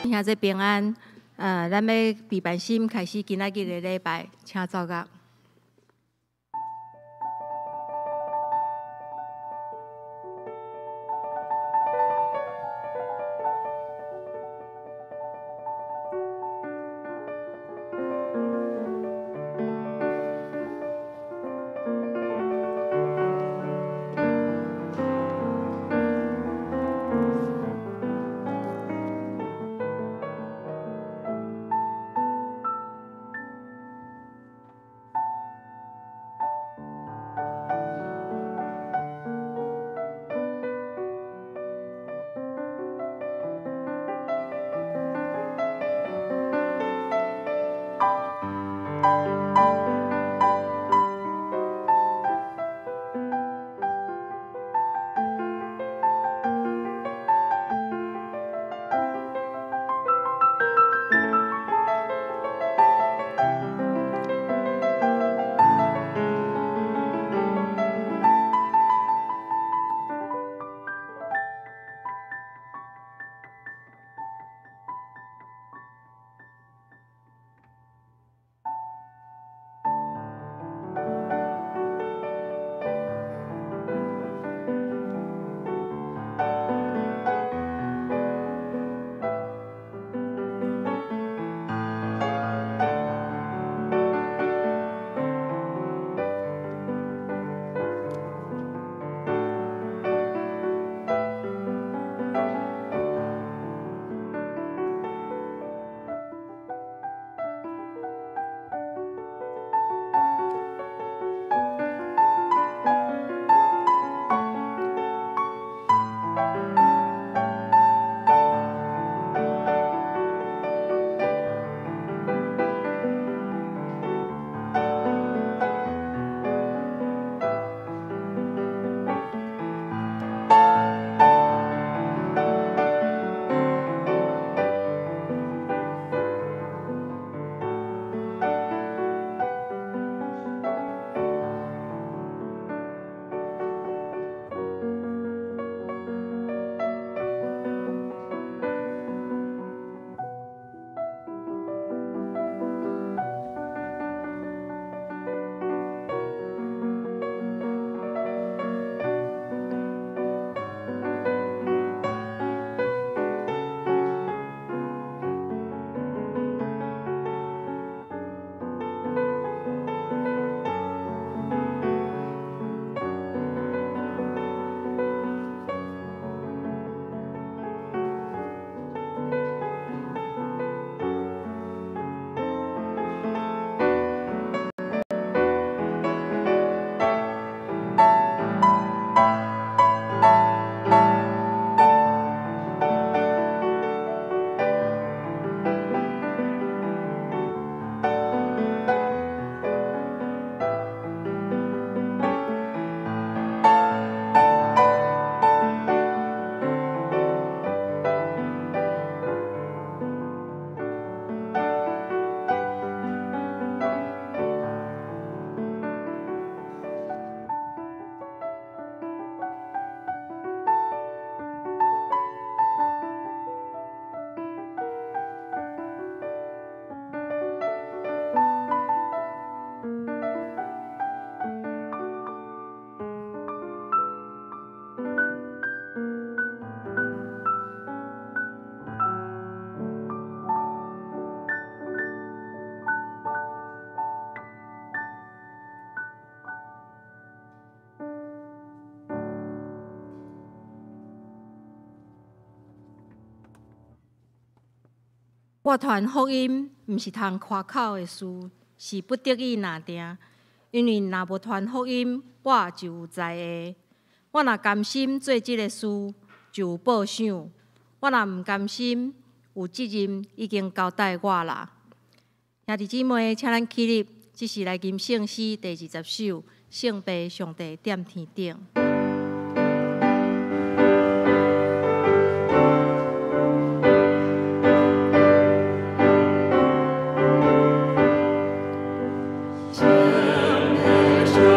兄弟平安，咱欲備辦心開始今仔日的禮拜，請坐甲。我傳福音毋是通誇口的事，是不得已若定。因為若無傳福音，我就有災禍。我若甘心做這个事，就有報賞；我若毋甘心，有責任已經交代我啦。兄弟姊妹，請咱起立，這是來吟聖詩第20首《聖父上帝踮天頂》。上帝有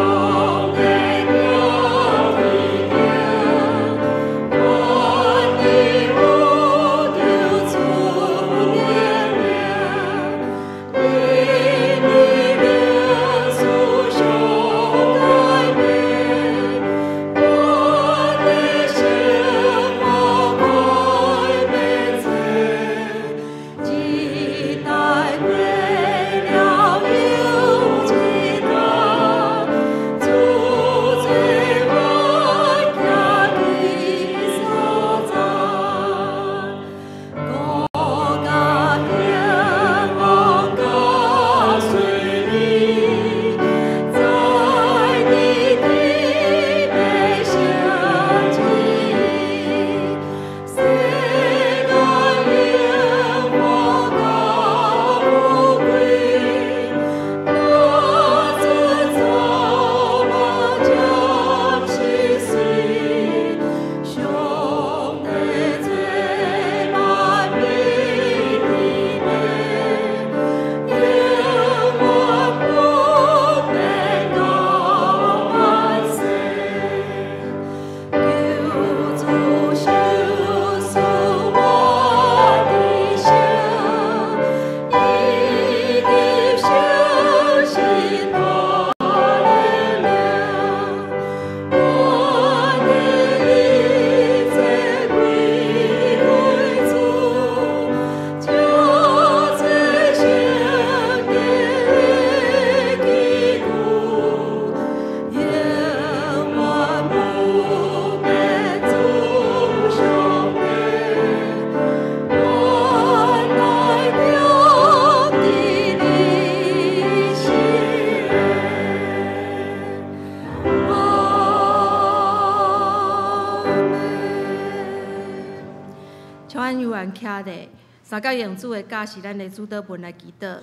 請阮有緣徛咧，三角用主的教示咱的主禱文來祈禱。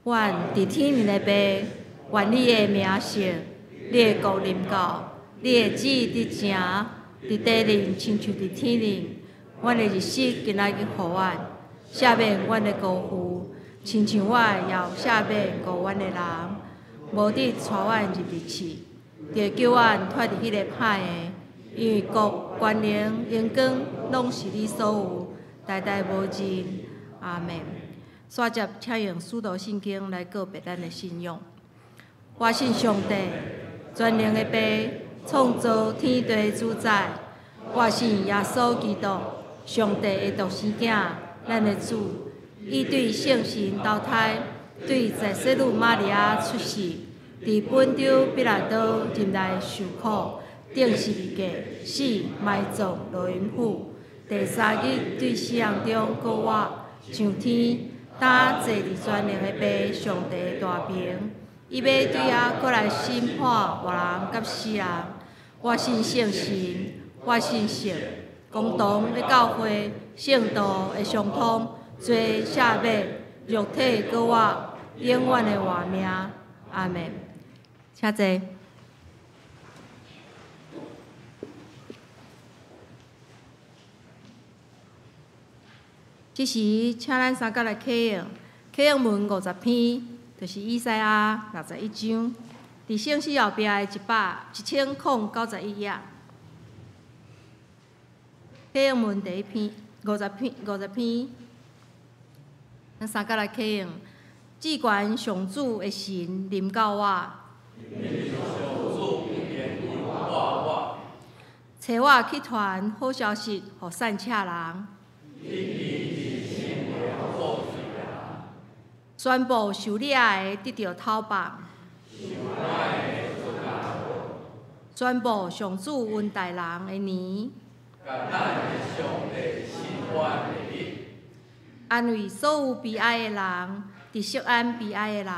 阮佇天頂的父，願你的名聖，你的國臨到，你的旨意佇成，佇地頂親像佇天頂。阮的日食今仔日予阮，赦免阮的辜負，親像我也有赦免辜阮的人。無得帶阮入入試，著救阮脫離彼个歹的。因為國、權能、榮光，攏是你所有，代代無盡。阿們。煞接請用使徒信經來告白咱的信仰。我信上帝，全能的父，創造天地主宰。我信耶穌基督，上帝的獨生囝，咱的主。伊對聖神投胎，對在洗女瑪利亞出世，佇本丟彼拉多忍耐受苦，釘十字架，死埋葬落陰府，第三日對死人中復活，上天，擔坐佇全能的父上帝大爿，伊欲對遐閣來審判活人佮死人。我信聖神，我信聖公同的教會，聖徒的相通，罪赦免，肉體閣活，永遠的活命。阿們。請坐。這時，請咱三角來啟用，啟用文50篇，就是以賽亞61章，佇聖詩後壁的1091頁。啟用文第一篇，五十篇，五十篇，咱三角來啟用，至懸上主的神臨到我，差我去傳好消息予散赤人。宣布受掠的得著討放，宣布上主恩待人的年，安慰所有悲哀的人，佇錫安悲哀的人，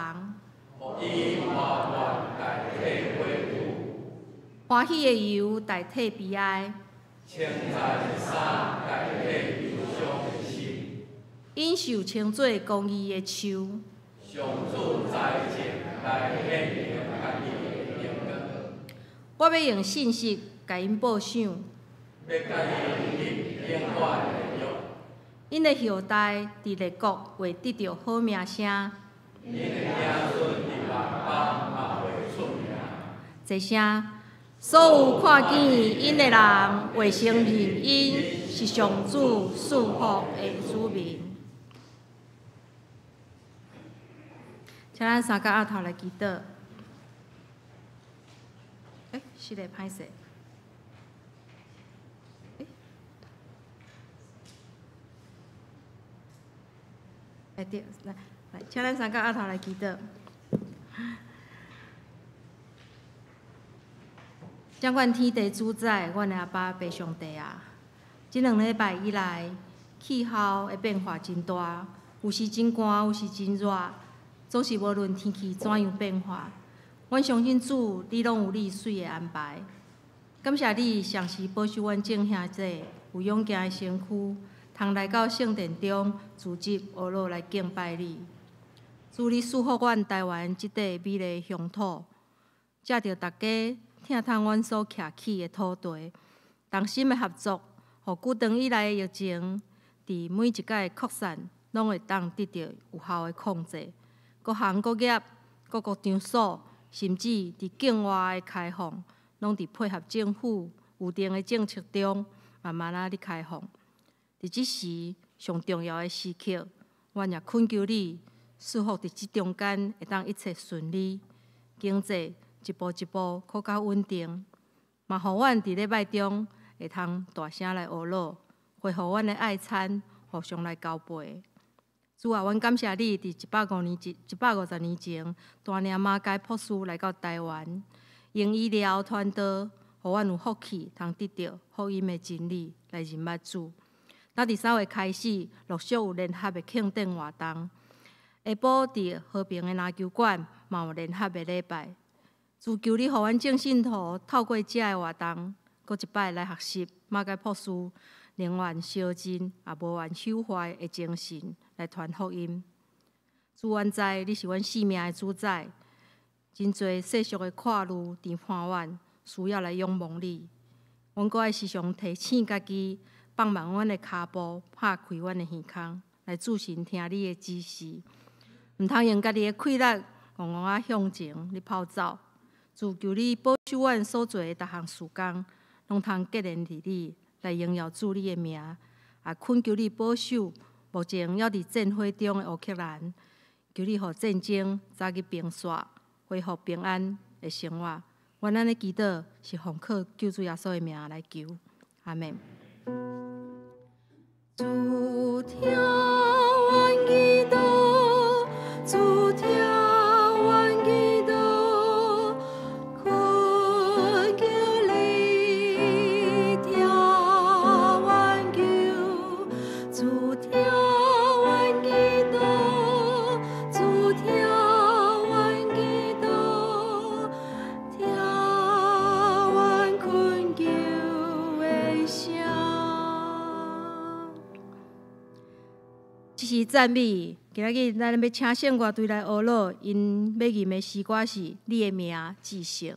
歡喜的油代替悲哀。𪜶受稱做公義的樹。我欲用信實共𪜶報賞。𪜶的後代佇列國會得著好名聲。坐聲，所有看見𪜶的人會承認𪜶是上主賜福的子民。請咱三角徛頭來祈禱。欸，是咧，歹勢。欸，對，來，來，請咱三角徛頭來祈禱。掌管天地主宰，阮的阿爸父上帝啊！這兩禮拜以來，氣候的變化真大，有時真寒，有時真熱。總是無論天氣怎樣變化，阮相信主，你攏有你媠的安排。感謝你常時保守阮眾兄弟有勇健的身軀，通來到聖殿中組織學樂來敬拜你。主，你賜福阮台灣這塊美麗鄉土，藉著大家疼痛阮所徛起的土地，同心的合作，予久長以來的疫情，佇每一擺擴散，攏會當得著有效的控制。各行各業、各個場所，甚至佇境外的開放，攏佇配合政府有定的政策中，慢慢仔咧開放。佇這時上重要的時刻，阮也懇求你賜福佇這中間會當一切順利，經濟一步一步閣較穩定，嘛予阮佇禮拜中會通大聲來學樂，恢復阮的愛餐，互相來交陪。主啊，阮感謝你，佇150年前，帶領馬偕博士來到台灣，用醫療傳道，予阮有福氣，通得著福音的真理來認捌主。咱佇3月開始，陸續有聯合的慶典活動。下晡佇和平的籃球館嘛有聯合的禮拜。主求你予阮眾信徒透過這个活動，閣一擺來學習馬偕博士寧願燒盡，也無願朽壞的精神來傳福音。主，阮知你是阮性命的主宰，真濟世俗的看慮纏絆阮，需要來仰望你。阮閣愛時常提醒家己，放慢阮的跤步，拍開阮的耳孔，來注神聽你的指示。毋通用家己的氣力，戇戇仔向前咧跑走。主，求你保守阮所做的逐項事工，攏通結連佇你，來榮耀主你的名。也懇求你保守目前猶佇戰火中的烏克蘭，求你予戰爭早日平息，恢復平安的生活。阮按呢祈禱，是奉靠救主耶穌的名來求，阿們。主聽阮祈禱，主聽阮祈禱，懇求你聽阮求，主聽阮祈禱，主聽阮祈禱，聽阮懇求的聲。這是讚美。今仔日咱欲請聖樂隊來學樂，𪜶欲吟的詩歌是《你的名至聖》。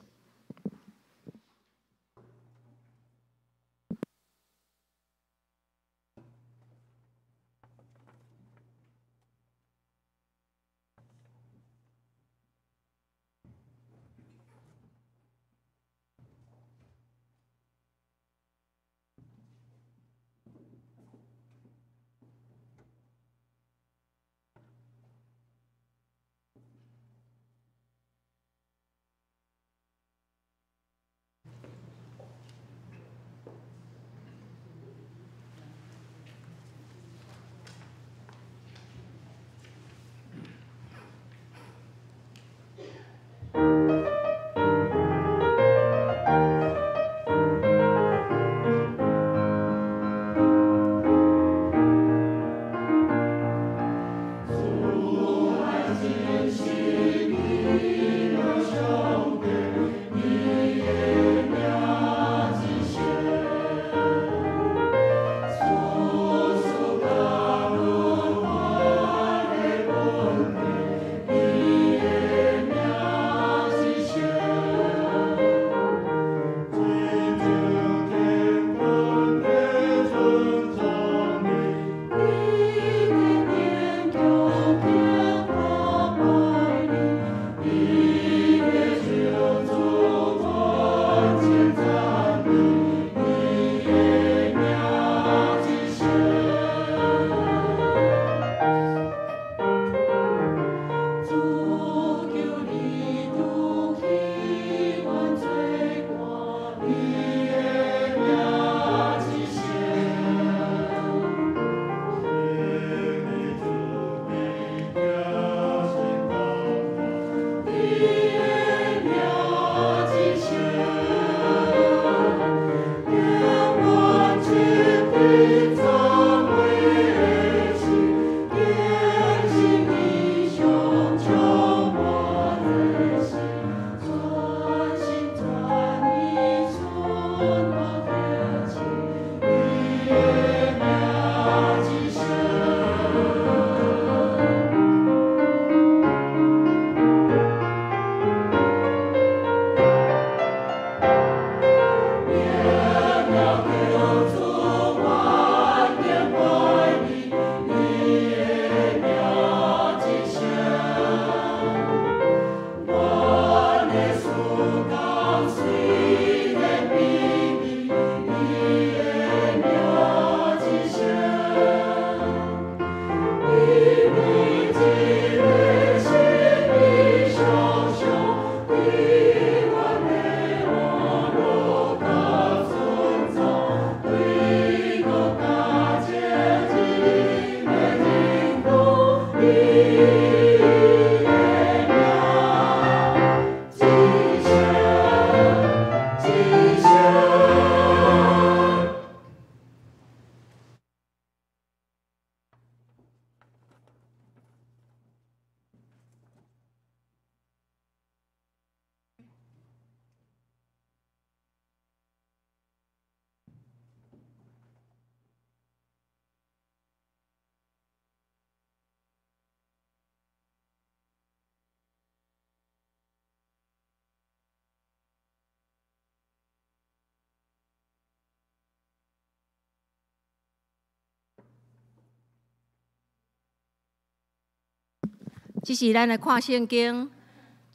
這時咱來看聖經，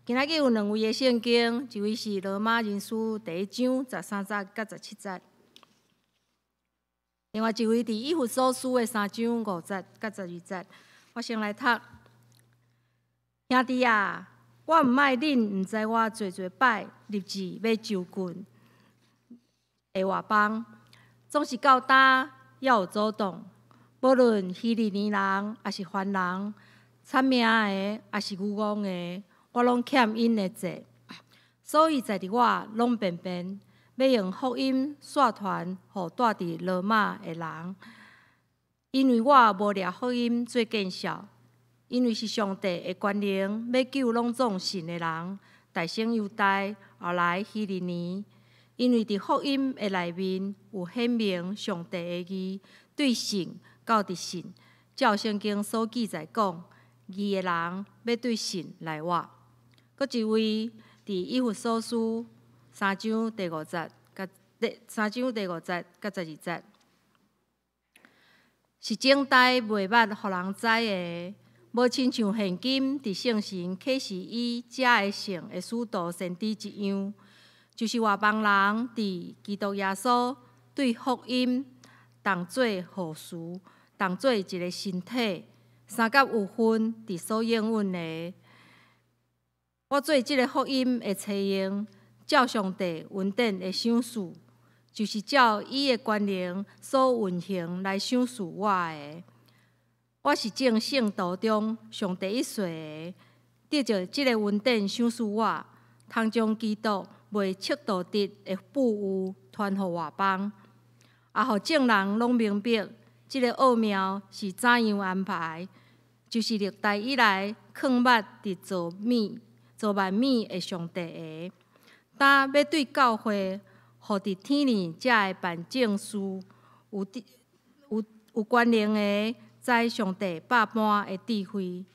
今仔日有兩位的聖經，一位是羅馬人書第一章13節佮17節，另外一位佇以弗所書的三章5節佮12節。我先來讀。兄弟啊，我毋愛恁毋知我濟濟擺立志欲就近的外邦，總是到今猶有阻擋。無論希利尼人，抑是凡人，產命的，抑是愚戇的，我攏欠𪜶的債。所以在佇我攏便便，欲用福音煞傳予蹛佇羅馬的人，因為我無掠福音做見笑。因為是上帝的權能，欲救攏總信的人，大先猶大，後來希利尼。因為佇福音的內面有顯明上帝的義，對信到佇信，照聖經所記載講，義的人欲對信來活。閣一位佇以弗所書三章第五節佮12節，是等待袂捌予人知的。無親像現今佇聖神啟示予遮的聖的使徒先知一樣，就是外邦人佇基督耶穌對福音同做後嗣，同做一个身體，相佮有份佇所應允的。我做這个福音的差役，照上帝恩典的賞賜，就是照伊的權能所運行來賞賜我的。我是眾聖徒中上第一細的，得著這个恩典賞賜我，通將基督袂測度得的富裕傳予外邦，也予眾人攏明白，這个奧妙是怎樣安排，就是歷代以來藏密佇造萬物的上帝的，今欲對教會，予佇天裡才會辦正事，有權能的，知上帝百般的智慧，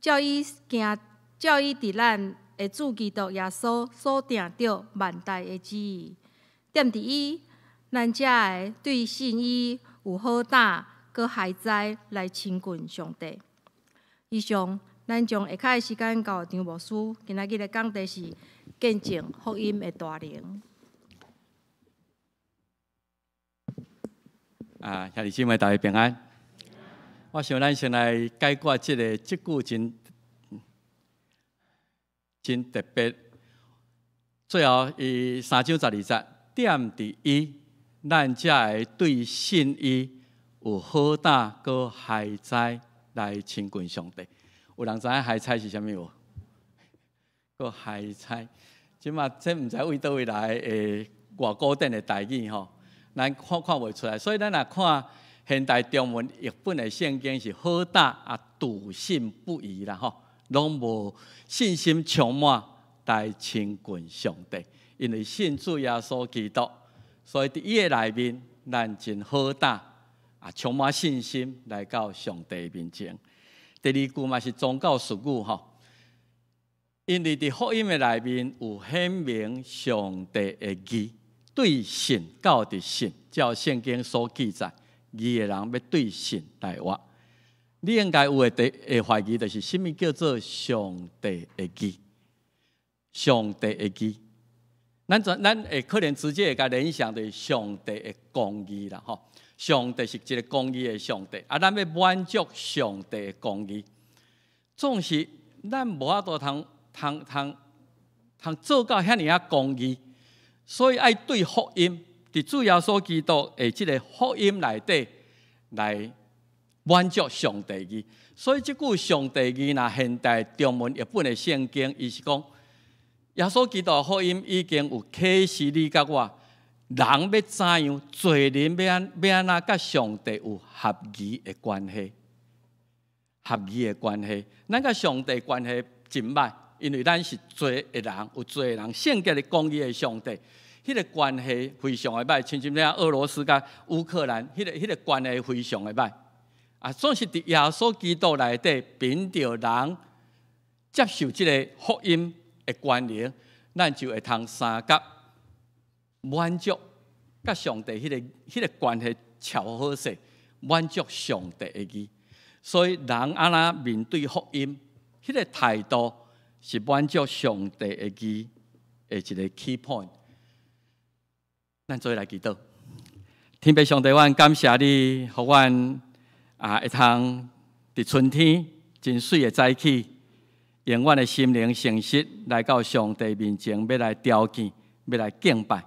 照伊行，照伊佇咱的主基督耶穌所定著萬代的旨意，踮佇伊，咱才會對信伊有好膽，閣害哉來親近上帝。以上，咱將下跤的時間交予張牧師。今仔日的講題是見證福音的大能。啊，兄弟姊妹，大家平安。我想咱先來解決這句真特別。最後，伊三章12節，踮佇伊，咱才會對信伊有好膽，閣害哉來親近上帝。有人知影害哉是啥物無？閣害哉，這馬這毋知為佗位來的外古典的台語吼，咱看看袂出來。所以咱若看現代中文譯本的聖經是好膽啊，篤信不疑啦吼，攏無信心充滿來親近上帝，因為信主耶穌基督，所以佇伊的內面，咱真好膽啊，充滿信心來到上帝面前。第二句嘛是宗教術語吼，因為佇福音的內面有顯明上帝的義，對信到佇信，照聖經所記載。義的人欲對信來活，你應該有的會懷疑，就是啥物叫做上帝的義？上帝的義，咱會可能直接會共聯想著上帝的公義啦，吼！上帝是一個公義的上帝，啊，咱欲滿足上帝的公義，總是咱無法度通通通通做到遐爾仔公義，所以愛對福音。佇主耶穌基督的這个福音內底來滿足上帝義，所以這句上帝義，若現代中文譯本的聖經，伊是講耶穌基督的福音已經有啟示你佮我，人欲怎樣，罪人欲按怎佮上帝有合宜的關係，合宜的關係，咱佮上帝關係真歹，因為咱是罪的人，有罪的人，聖潔的公義的上帝。彼个關係非常的歹，親像這俄羅斯佮烏克蘭，彼个關係非常的歹。啊，總是佇耶穌基督內底，憑著人接受這个福音的權能，咱就會通相佮滿足，佮上帝彼个關係超好勢，滿足上帝的義。所以人按怎面對福音，彼彼個態度是滿足上帝的義的一個 key point。咱做伙來祈禱，天父上帝，阮感謝你，予阮會通佇春天真媠的早起，用阮的心靈誠實來到上帝面前，欲來朝見，欲來敬拜。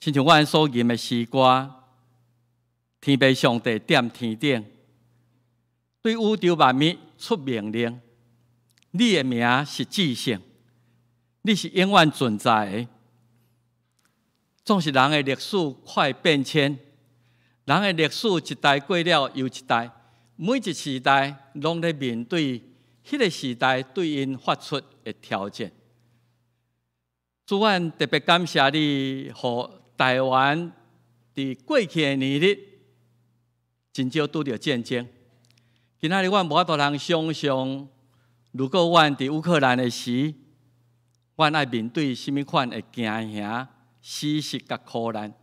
親像阮所吟的詩歌，天父上帝踮天頂，對宇宙萬物出命令，你的名是至聖，你是永遠存在的。總是人的歷史快變遷，人的歷史一代過了又一代，每一時代攏咧面對彼個時代對𪜶發出的挑戰。主，阮特別感謝你，予台灣佇過去的年日真少拄著戰爭。今仔日阮無法度通想像，如果阮佇烏克蘭的時，阮愛面對啥物款的驚嚇、死死佮苦難。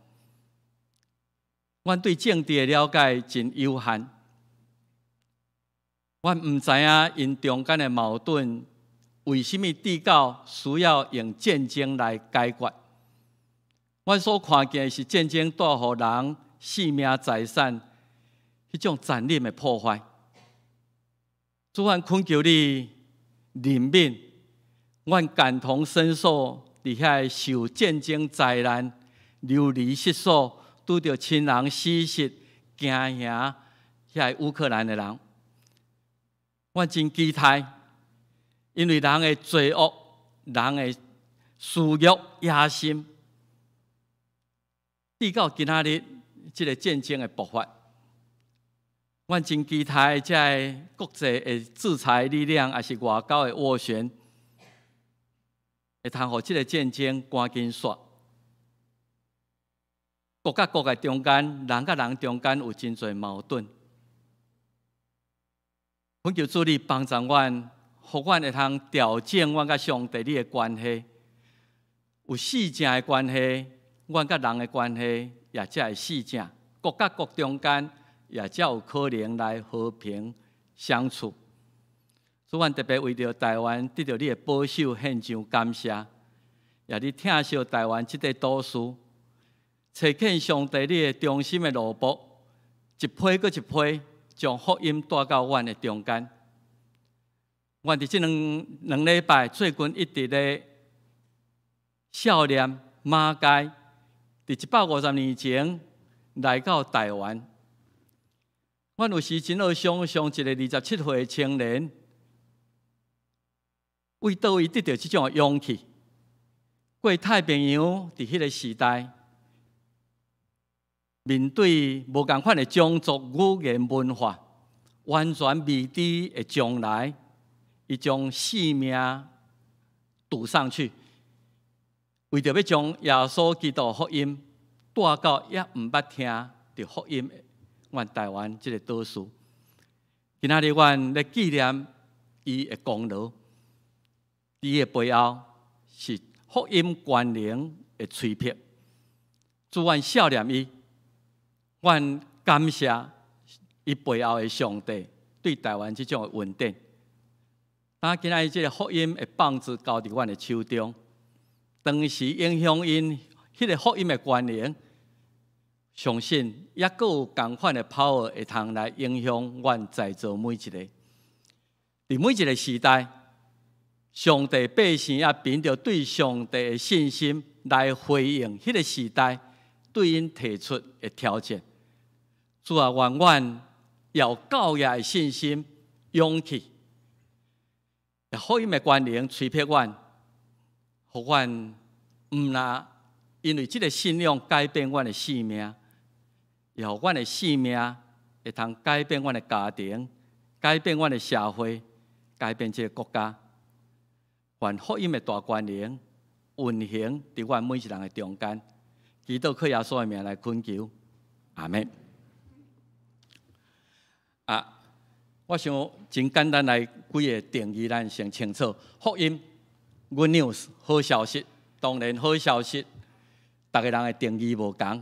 阮對政治的了解真有限，阮毋知影𪜶中間的矛盾為啥物至到需要用戰爭來解決。阮所看見的是戰爭帶予人性命財產彼種殘忍的破壞。主，阮懇求你憐憫，阮感同身受，佇遐受戰爭災難、流離失所、拄著親人死失、驚嚇遐烏克蘭的人。阮真期待，因為人的罪惡、人的私欲、野心，直到今仔日這個戰爭的爆發。阮真期待這个國際的制裁力量，抑是外交的斡旋，會通予這個戰爭趕緊煞。國佮國的中間，人佮人中間有真濟矛盾。懇求主你幫助阮，予阮會通調整阮佮上帝你的關係，有四正的關係，阮佮人的關係也才會四正。國佮國中間也才有可能來和平相處。主，阮特別為著台灣得著你的保守獻上感謝，也你疼惜台灣這塊島嶼，差遣上帝你的忠心的奴僕，一批閣一批，將福音帶到阮的中間。阮佇這兩禮拜最近一直咧數念馬偕，佇150年前來到台灣。阮有時真好想像一個27歲的青年，為佗位得著這種勇氣，過太平洋佇彼個時代，面對無仝款的種族、語言、文化，完全未知的將來，伊將性命賭上去，為著欲將耶穌基督福音帶到猶毋捌聽著福音的阮台灣這個島嶼。今仔日阮咧紀念伊的功勞，伊的背後是福音權能的催迫。主，阮數念伊，阮感謝伊背後的上帝對台灣這種的恩典。當今仔日這个福音的棒子交佇阮的手中，當時影響𪜶彼个福音的權能，相信猶閣有仝款的 power 會通來影響阮在座每一个。佇每一个時代，上帝百姓也憑著對上帝的信心來回應彼个時代對𪜶提出的挑戰。主啊，願阮有夠額的信心、勇氣，福音的權能催迫阮，予阮毋若因為這个信仰改變阮的性命，也予阮的性命會通改變阮的家庭，改變阮的社會，改變這个國家。願福音的大權能運行佇阮每一人的中間。祈禱靠耶穌的名來懇求，阿們。啊，我想真簡單來幾个定義，咱先清楚。福音，good news，好消息。當然，好消息，逐个人的定義無仝。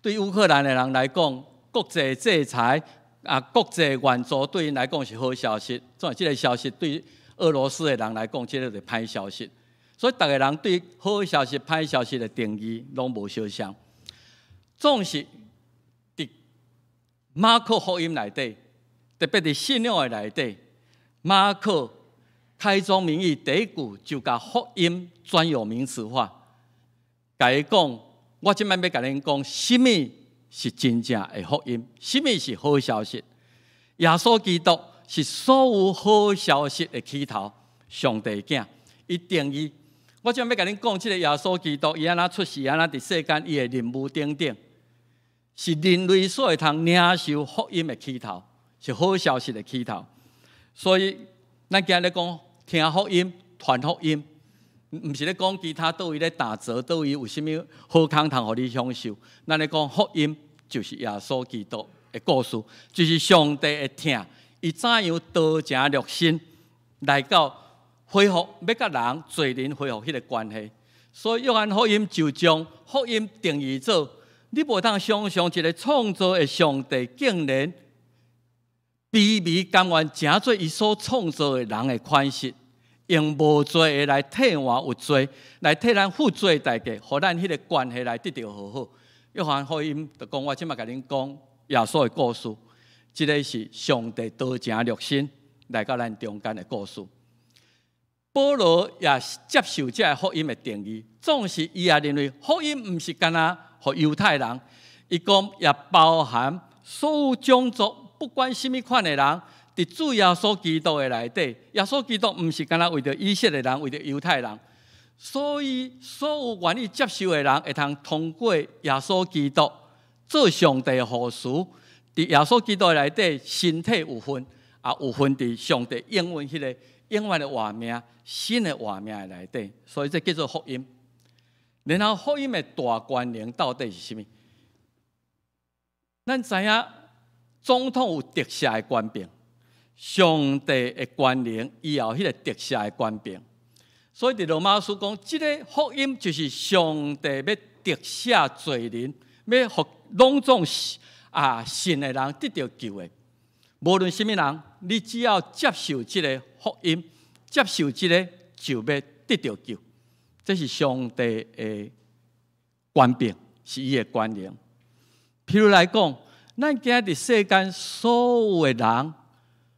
對烏克蘭的人來講，國際制裁啊，國際援助對𪜶來講是好消息，總是這个消息對俄羅斯的人來講，這个就是歹消息。所以，逐个人對好消息、歹消息的定義攏無相仝。總是佇馬可福音內底，特別佇信仰的內底，馬可開宗明義第一句就共福音專有名詞化，共伊講，我這擺欲共恁講，啥物是真正的福音，啥物是好消息？耶穌基督是所有好消息的起頭，上帝囝，伊定義。我這擺欲共恁講，這个耶穌基督，伊按怎出世，按怎佇世間，伊的任務等等，是人類所會通領受福音的起頭，是好消息的起頭。所以，咱今日講聽福音、傳福音，毋是咧講其他佗位咧打折，佗位有啥物好康通予你享受。咱咧講福音，就是耶穌基督的故事，就是上帝的疼，伊怎樣道成肉身來到恢復，欲佮人罪人恢復彼个關係。所以約翰福音就將福音定義做：你無通想象一个創造的上帝，竟然卑微甘願成做伊所創造的人的款式，用無罪的來替換有罪，來替咱付罪代價，予咱彼个關係來得著和好。約翰福音就講，我這擺共恁講耶穌的故事，這个是上帝道成肉身來到咱中間的故事。保羅也接受這个福音的定義，總是伊也認為福音毋是干焦予猶太人，伊講也包含所有種族，不管啥物款的人，佇主耶穌基督的內底，耶穌基督毋是干焦為著以色列人，為著猶太人，所以所有願意接受的人，會通通過耶穌基督做上帝的後嗣，佇耶穌基督的內底，身體有份，也有份佇上帝應允彼个永遠的活命，新的活命的內底，所以這叫做福音。然後福音的大權能到底是啥物？咱知影總統有特赦的權柄，上帝的權能，伊也有彼个特赦的權柄。所以佇羅馬書講，這个福音就是上帝欲特赦罪人，欲予攏總啊信的人得著救的。無論啥物人，你只要接受這个福音，接受這个就欲得著救。這是上帝的權柄，是伊的權能。譬如來講，咱今日世間所有的人，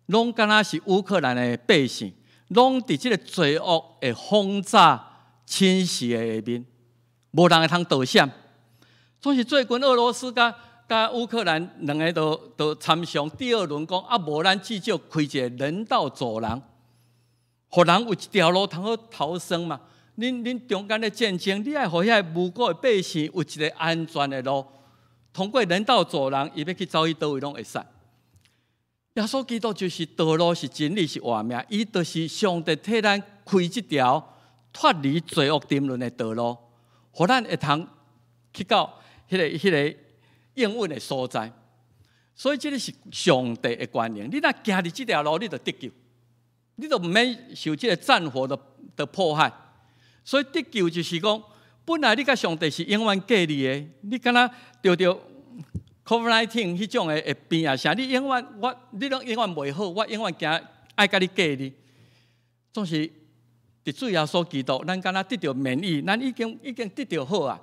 攏敢若是烏克蘭的百姓，攏佇這个罪惡的轟炸侵襲的下面，無人會通逃閃。總是最近俄羅斯佮烏克蘭兩个都參詳第二輪講啊，無咱至少開一个人道走廊，予人有一條路通好逃生嘛。恁中間的戰爭，你愛予遐个無辜的百姓有一个安全的路，通過人道走廊，伊欲去走去佗位攏會使。耶穌基督就是道路，是真理，是活命。伊就是上帝替咱開這條脫離罪惡沉淪的道路，予咱會通去到彼个應允的所在。所以這个是上帝的權能。你若行佇這條路，你就得救，你就毋免受這个戰火的迫害。所以得救就是講，本來你佮上帝是永遠隔離的，你敢若著著 COVID-19 彼種的病啊啥，你永遠我你攏永遠袂好，我永遠驚愛佮你隔離。總是佇主耶穌基督，咱敢若得著免疫，咱已經得著好啊。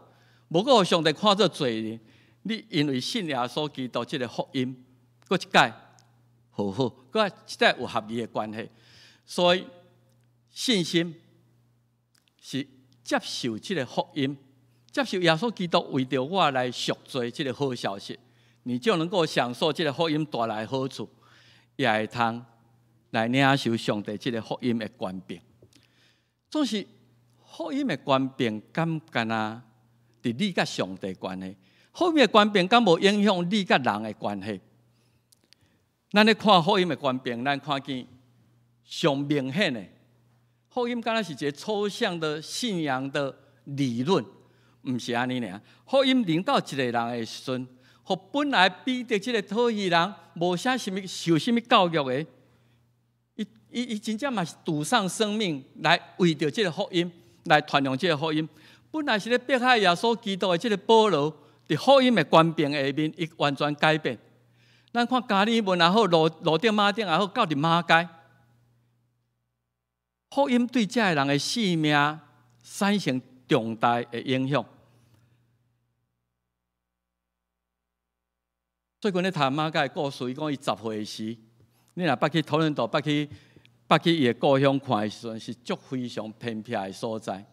無閣予上帝看做罪人，你因為信耶穌基督這个福音，閣一擺和好，閣一擺有合宜的關係。所以信心是接受這个福音，接受耶穌基督為著我來贖罪這个好消息，你就能夠享受這个福音帶來的好處，也會通來領受上帝這个福音的權柄。總是福音的權柄，敢干焦佇你佮上帝關係？福音的權柄敢無影響你佮人的關係？咱咧看福音的權柄，咱看見上明顯的福音，敢若是一个抽象的信仰的理論，毋是按呢爾。福音臨到一个人的時陣，予本來彼得這个討魚人，無啥啥物受啥物教育的，伊真正嘛是賭上生命來為著這个福音來傳揚這个福音。本來是咧迫害耶穌基督的這个保羅，佇福音的權柄下面，伊完全改變。咱看加爾文也好，路德馬丁也好，到佇馬偕，福音對這个人的生命產生重大的影響。最近咧讀馬偕的故事，伊講伊10歲時，你若捌去多倫多，捌去伊的故鄉看的時陣，是足非常偏僻的所在。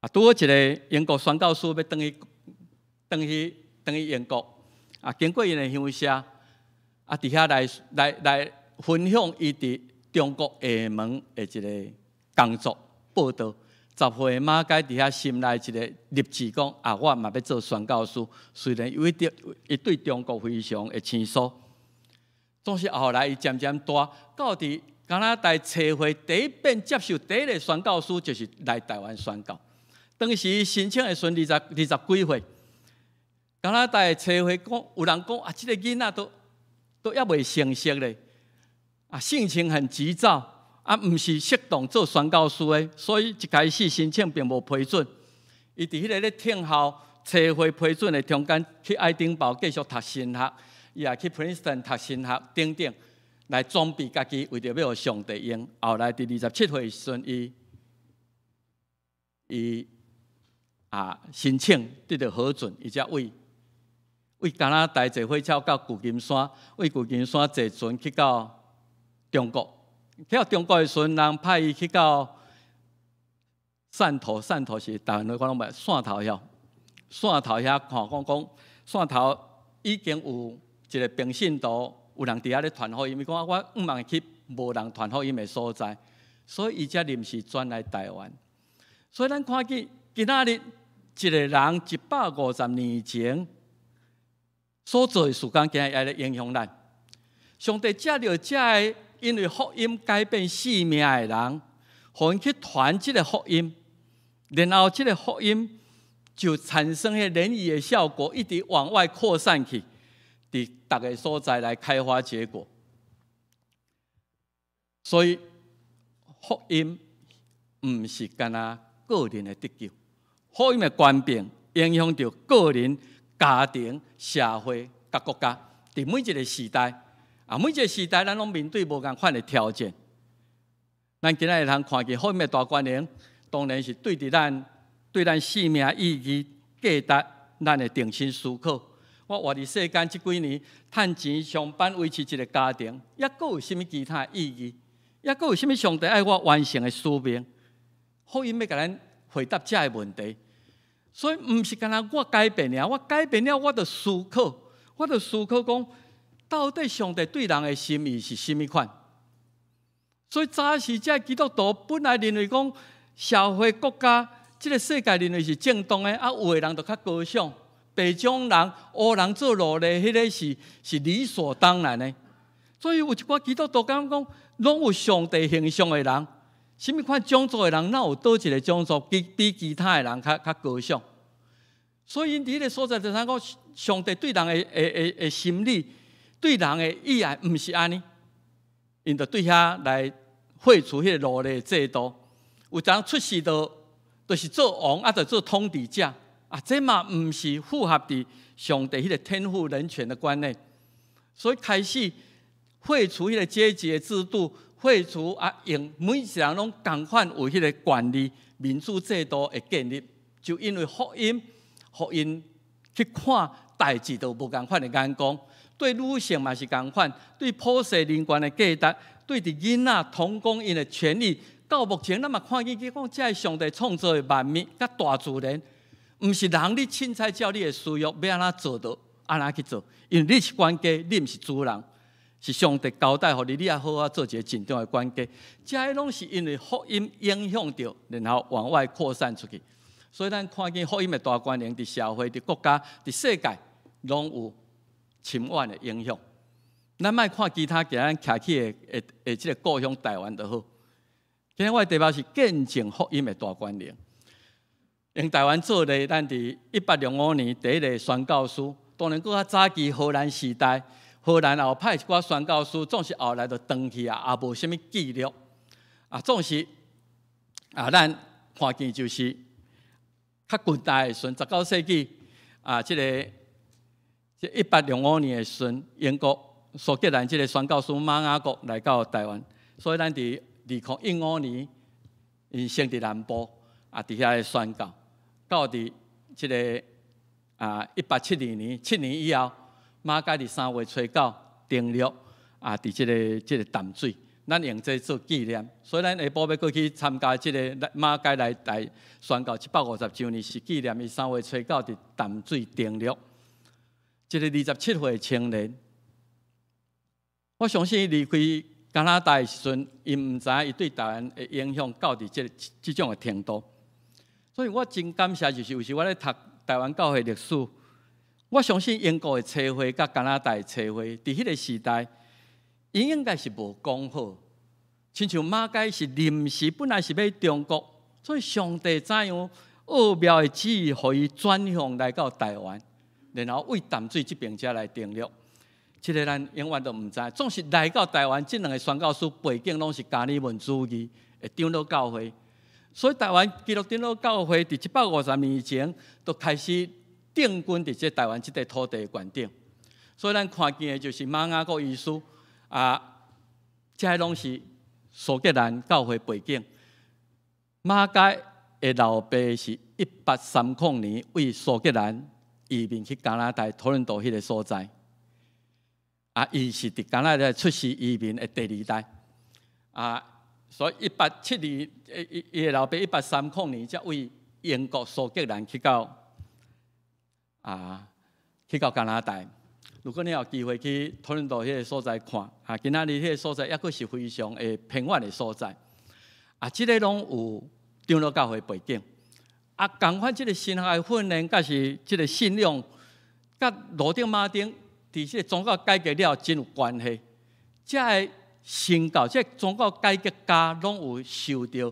啊，拄好一个英國宣教師欲轉去英國，啊，經過𪜶的鄉社，啊，佇遐來分享伊佇中國廈門的一个工作報道。10歲馬偕佇遐心內一个立志講：啊，我嘛欲做宣教師。雖然伊對中國非常的生疏，總是後來伊漸漸大，到佇加拿大差會第一遍接受第一个宣教師，就是來台灣宣教。當時申請的時陣20幾歲，加拿大的差會講，有人講啊，這个囡仔都猶未成熟咧，啊，性情很急躁。啊，毋是適當做宣教師的，所以一開始申請並無批准。伊佇彼个咧等候差會批准的中間，去愛丁堡繼續讀神學，伊也去 Princeton 讀神學等等，來裝備家己，為著欲予上帝用。後來佇27歲時陣，伊申請得到核准，伊才為加拿大坐火車到舊金山，為舊金山坐船去到中國。去到中國的時陣，人派伊去到汕頭，汕頭是台灣話講攏袂汕頭遐，汕頭遐看講講，汕頭已經有一个平信徒，有人佇遐咧傳福音。伊講我毋茫去無人傳福音的所在，所以伊才臨時轉來台灣。所以咱看見今仔日一个人150年前所做的事工，今日也咧影響咱。上帝藉著這个因為福音改變生命的人，予𪜶去傳這个福音，然後這个福音就產生彼個漣漪的效果，一直往外擴散去，佇逐个所在來開花結果。所以福音毋是干焦個人的得救，福音的權柄影響著個人、家庭、社會佮國家，佇每一个時代。啊，每一个時代，咱攏面對無仝款的挑戰。咱今仔日通看見福音的大權能，當然是對佇咱對咱生命意義、價值，咱會重新思考。我活佇世間這幾年，趁錢上班維持一个家庭，猶閣有啥物其他意義？猶閣有啥物上帝愛我完成的使命？福音欲共咱回答這个問題。所以，毋是干焦我改變爾，我改變了，我著思考講，到底上帝對人的心意是啥物款？所以早時這基督徒本來認為講社會國家這个世界認為是正當的，啊，有的人就較高尚，白種人、烏人做奴隸，彼个是理所當然的。所以有一寡基督徒感覺講，攏有上帝形象的人，啥物款種族的人，哪有佗一个種族比其他的人較高尚？所以𪜶佇彼个所在就通講，上帝對人的心理，對人的意愛，毋是按呢，𪜶就對遐來廢除彼个奴隸制度。有人出世就是做王，啊，就做統治者，啊，這嘛毋是符合佇上帝彼个天賦人權的觀念。所以開始廢除彼个階級的制度，廢除啊，用每一个人攏仝款有彼个權利，民主制度的建立，就因為福音，予𪜶去看代誌都無仝款的眼光。對女性嘛是仝款，對普世人權的價值，對佇囡仔童工𪜶的權利，到目前咱嘛看見講，這个上帝創造的萬物佮大自然，毋是人你凊彩照你的私欲欲按怎做就按怎去做，因為你是管家，你毋是主人，是上帝交代予你，你愛好好做一个真重要的管家。這个攏是因為福音影響著，然後往外擴散出去。所以咱看見福音的大權能佇社會、佇國家、佇世界，攏有深遠的影響。咱莫看其他，今咱徛起的這个故鄉台灣就好。今日我的題目是見證福音的大權能。用台灣做例，咱佇1805年第一个宣教師，當然閣較早期荷蘭時代，荷蘭也有派一寡宣教師，總是後來就轉去啊，也無啥物記錄。啊，總是啊，咱看見就是較近代的時陣，19世紀啊，這个。這1805年的時陣，英國蘇格蘭這个宣教師瑪雅各來到台灣，所以咱佇2015年，𪜶先佇南部啊，佇遐宣教，到佇這个1872年，7年以後，馬偕佇3月初9登陸啊，佇這个淡水，咱用這做紀念。所以咱下晡欲閣去參加這个馬偕來台宣教150週年，是紀念伊3月初9佇淡水登陸。這个27歲青年，我相信離開加拿大的時陣，伊毋知影伊對台灣的影響到佇這種的程度。所以我真感謝，就是有時我咧讀台灣教會歷史，我相信英國的差會佮加拿大的差會，佇彼个時代，𪜶應該是無講好。親像馬偕是臨時，本來是欲去中國，所以上帝怎樣奧妙的旨意，予伊轉向來到台灣，然後為淡水這爿遮來登陸。這个咱永遠都毋知。總是來到台灣，這兩个宣教師背景攏是加爾文主義的長老教會，所以台灣基督長老教會佇150年前就開始定根佇這台灣這塊土地懸頂。所以咱看見的就是瑪雅各醫師啊，這些攏是蘇格蘭教會背景。馬偕的老爸是1830年為蘇格蘭移民去加拿大多倫多彼个所在。啊，伊是佇加拿大出世移民的第二代。啊，所以1872，伊的老爸1830年才為英國蘇格蘭去到加拿大。如果你有機會去多倫多彼个所在看，啊，今仔日彼个所在抑閣是非常的偏遠的所在。啊，這个攏有長老教會背景。啊，仝款這个神學的訓練，佮是這个信仰，佮羅德馬丁佇這个宗教改革了真有關係。這个神教，這个宗教改革家攏有受著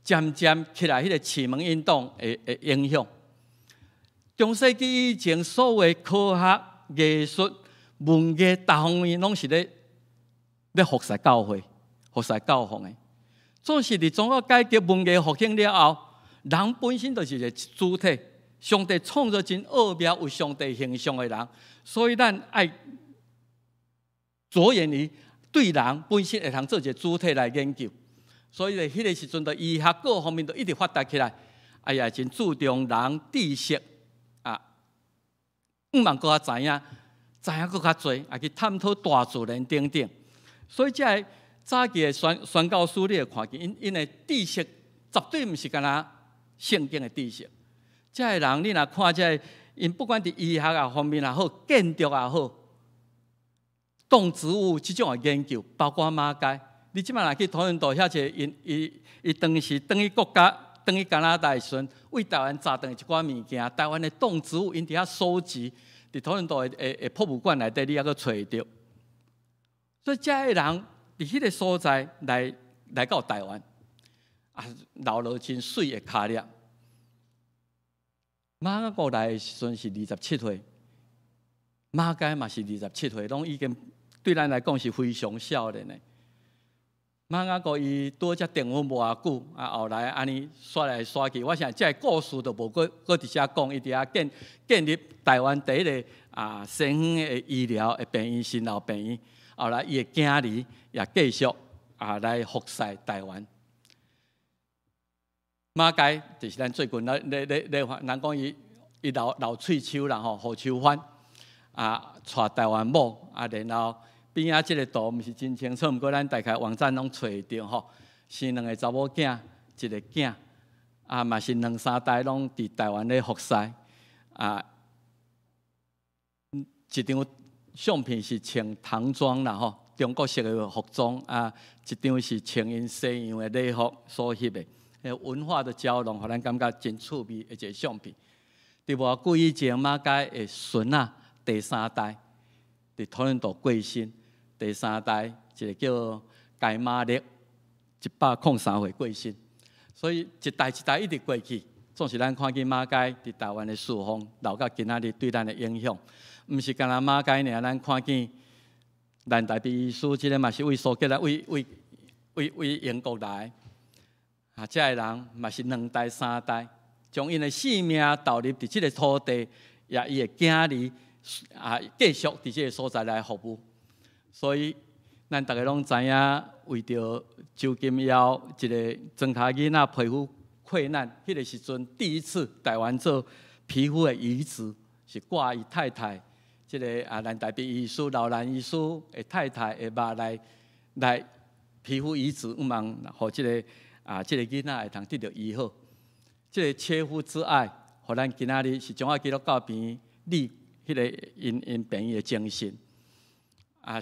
漸漸起來彼个啟蒙運動的影響。中世紀以前，所謂科學、藝術、文藝，逐方面攏是咧服侍教會、服侍教皇的。總是佇宗教改革、文藝復興了後，人本身就是一个主體，上帝創造真奧妙有上帝形象的人，所以咱愛著眼於對人本身會通做一个主體來研究。所以咧，彼个時陣，就醫學各方面都一直發達起來，哎呀，真注重人知識啊，向望閣較知影，知影閣較濟，啊去探討大自然等等。所以，這个早期的宣教師，你會看見，𪜶的知識絕對毋是干焦聖經的知識。這个人，你若看這个，𪜶不管佇醫學啊方面也好，建築也好，動植物這種的研究，包括馬偕。你這擺若去多倫多遐濟，𪜶伊當時轉去國家，轉去加拿大的時陣，為台灣載轉一寡物件，台灣的動植物，𪜶佇遐收集，佇多倫多的博物館內底，你猶閣揣會著。所以，這个人佇彼个所在來到台灣，啊，留落真媠的跤跡。瑪雅各來的時陣是27歲，馬偕嘛是二十七歲，攏已經對咱來講是非常少年的。瑪雅各伊拄才訂婚無偌久，啊，後來按呢煞來煞去，我想這个故事就無閣閣佇遮講，伊佇遐建立台灣第一个西方的醫療的病院，新老病院。後來伊的囝兒也繼續來服侍台灣。馬偕就是咱最近咧咧咧咧，人講伊留喙鬚啦吼，胡鬚番啊，娶台灣某啊，然後邊仔這个圖毋是真清楚，毋過咱大概網站攏揣會著吼，生兩个查某囝，一个囝啊，嘛是兩三代攏佇台灣咧服侍啊。一張相片是穿唐裝啦吼，中國式的服裝啊，一張是穿𪜶西洋的禮服所翕的。文化的交融，予咱感覺真趣味的一个相片。佇無偌久以前，馬偕的孫仔第三代佇多倫多過身，第三代一个叫蓋馬力，103歲過身。所以一代一代一直過去，總是咱看見馬偕佇台灣的侍奉，留到今仔日對咱的影響，毋是干焦馬偕爾，咱看見蘭大必醫師，這个嘛是為蘇格蘭、為英國來。啊，這个人嘛是兩代三代，將𪜶的性命投入佇這个土地，也伊的囝兒繼續佇這个所在來服務。所以，咱逐家攏知影，為著周金耀一个莊跤囡仔皮膚潰爛，彼个時陣第一次台灣做皮膚的移植，是掛伊太太，這个蘭大筆醫師劉蘭醫師的太太的肉來皮膚移植，向望予這个囡仔會通得著醫好。這个切膚之愛，予咱今仔日是彰化基督教病院立彼个𪜶𪜶病院的精神。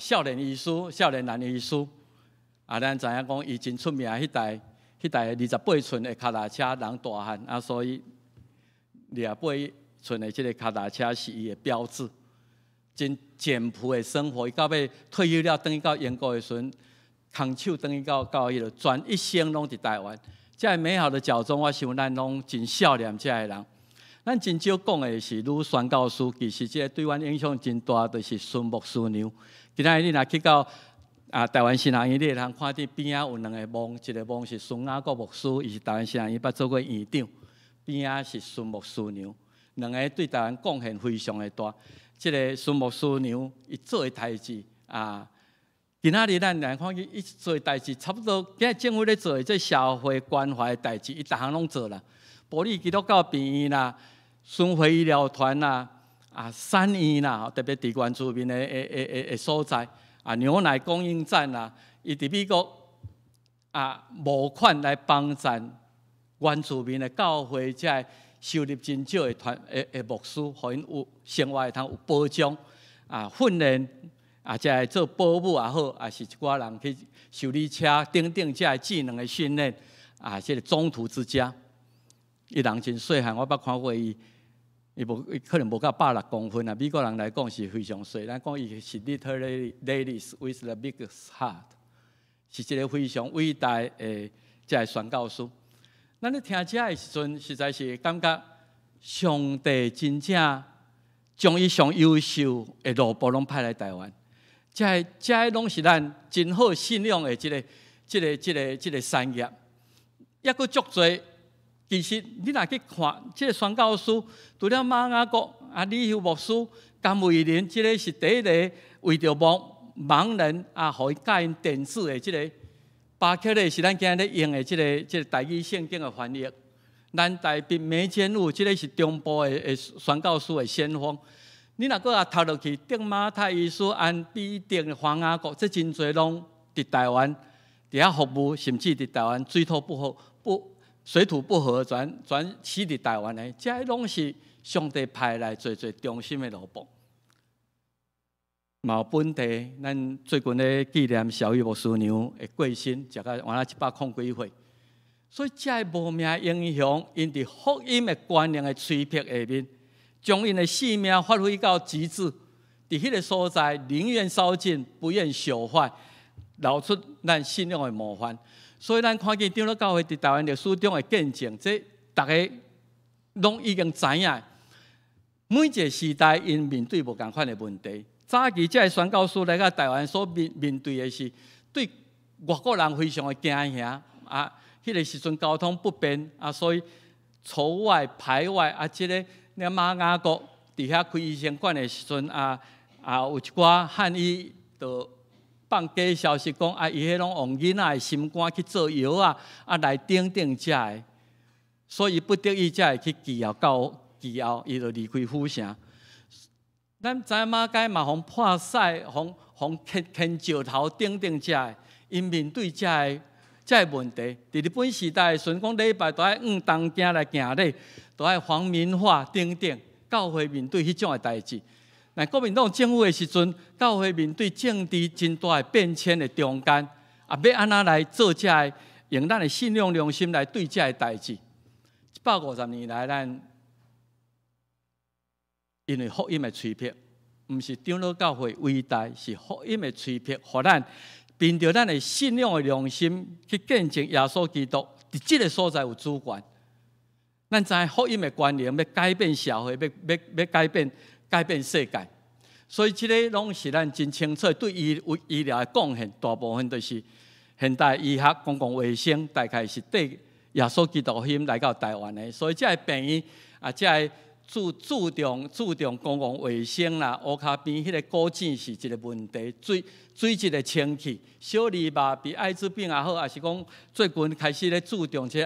少年醫師、少年蘭醫師，咱知影講伊真出名，彼台28寸的跤踏車，人大漢，所以28寸的這个跤踏車是伊的標誌。真簡樸的生活，伊到尾退休了，轉去到英國的時陣，空手轉去到彼落，全一生攏佇台灣。這个美好的腳蹤，我想咱攏真少念這个人。咱真少講的是女宣教師，其實這个對阮影響真大，就是孫牧師娘。今仔日你若去到台灣神學院，你會通看見邊仔有兩个墓，一个墓是孫雅各牧師，伊是台灣神學院捌做過院長；邊仔是孫牧師娘，兩个對台灣貢獻非常的大。這个孫牧師娘伊做的代誌，今仔日咱來看見伊做的代誌，差不多今日政府咧做的這社會關懷的代誌，伊逐項攏做啦。埔里基督教病院啦，巡迴醫療團啦，三院啦，特別佇原住民的所在，牛奶供應站啦，伊佇美國募款來幫贊原住民的教會，這个收入真少的團的牧師，予𪜶有生活會通有保障，訓練，這个做保姆也好，抑是一寡人去修理車等等，這个技能的訓練，這个中途之家，伊人真細漢，我捌看過伊。伊無，伊可能無到160公分啊。美國人來講是非常細。咱講伊是 little ladies with the big heart，是一个非常偉大的這个宣教師。咱咧聽這的時陣，實在是感覺上帝真正將伊上優秀的奴僕攏派來台灣。這个這个攏是咱真好信仰的這个產業，抑閣足濟。其實你若去看這个宣教師，除了馬雅各李秀牧師、甘慧玲，這个是第一个為著盲人予伊教𪜶電子的這个，巴克禮是咱今日咧用的這个台語聖經的翻譯。咱台北梅間路，這个是中部的宣教師的先鋒。你若閣也讀落去，鄧馬太醫師、安彼得、黃雅各，這真濟攏佇台灣佇遐服務，甚至佇台灣水土不服不。水土不服，轉死佇台灣的，這攏是上帝派來濟濟忠心的奴僕。嘛有本地，咱最近咧紀念小玉牧師娘的過身，食到原來100零幾歲。所以這个無名英雄，𪜶佇福音的觀念的催迫下面，將𪜶的性命發揮到極致，佇彼个所在寧願燒盡，不願朽壞，留出咱信仰的模範。所以咱看見長老教會佇台灣歷史中的見證，這逐家攏已經知影。每一个時代，𪜶面對無仝款的問題。早期這个宣教師來到台灣所面對的是對外國人非常的驚嚇啊！彼个時陣交通不便啊，所以仇外排外啊，這个你馬雅各佇遐開醫生館的時陣，有一寡漢醫就放假消息講啊，伊彼攏用囡仔的心肝去做藥啊，來等等遮的，所以不得已才會去寄後到寄後，伊就離開府城。咱知影馬偕嘛，予破屎，予牽石頭等等遮的，𪜶面對這个問題。佇日本時代的時陣，講禮拜都愛往東京來行禮，都愛皇民化等等，教會面對彼種的代誌。那國民黨政府的時陣，教會面對政治真大的變遷的中間，欲按怎來做這个，用咱的信仰良心來對這个代誌。150年來，咱因為福音的催迫，毋是長老教會偉大，是福音的催迫，予咱憑著咱的信仰的良心去見證耶穌基督，佇這个所在有主權。咱知福音的觀念欲改變社會，欲改變世界，所以這个攏是咱真清楚對醫療的貢獻，大部分都是現代醫學、公共衛生，大概是綴耶穌基督福音來到台灣的。所以這个病院，這个注重公共衛生啦，烏跤邊彼個古井是一個問題，水質的清氣，小兒麻痹、愛滋病也好，抑是講最近開始咧注重這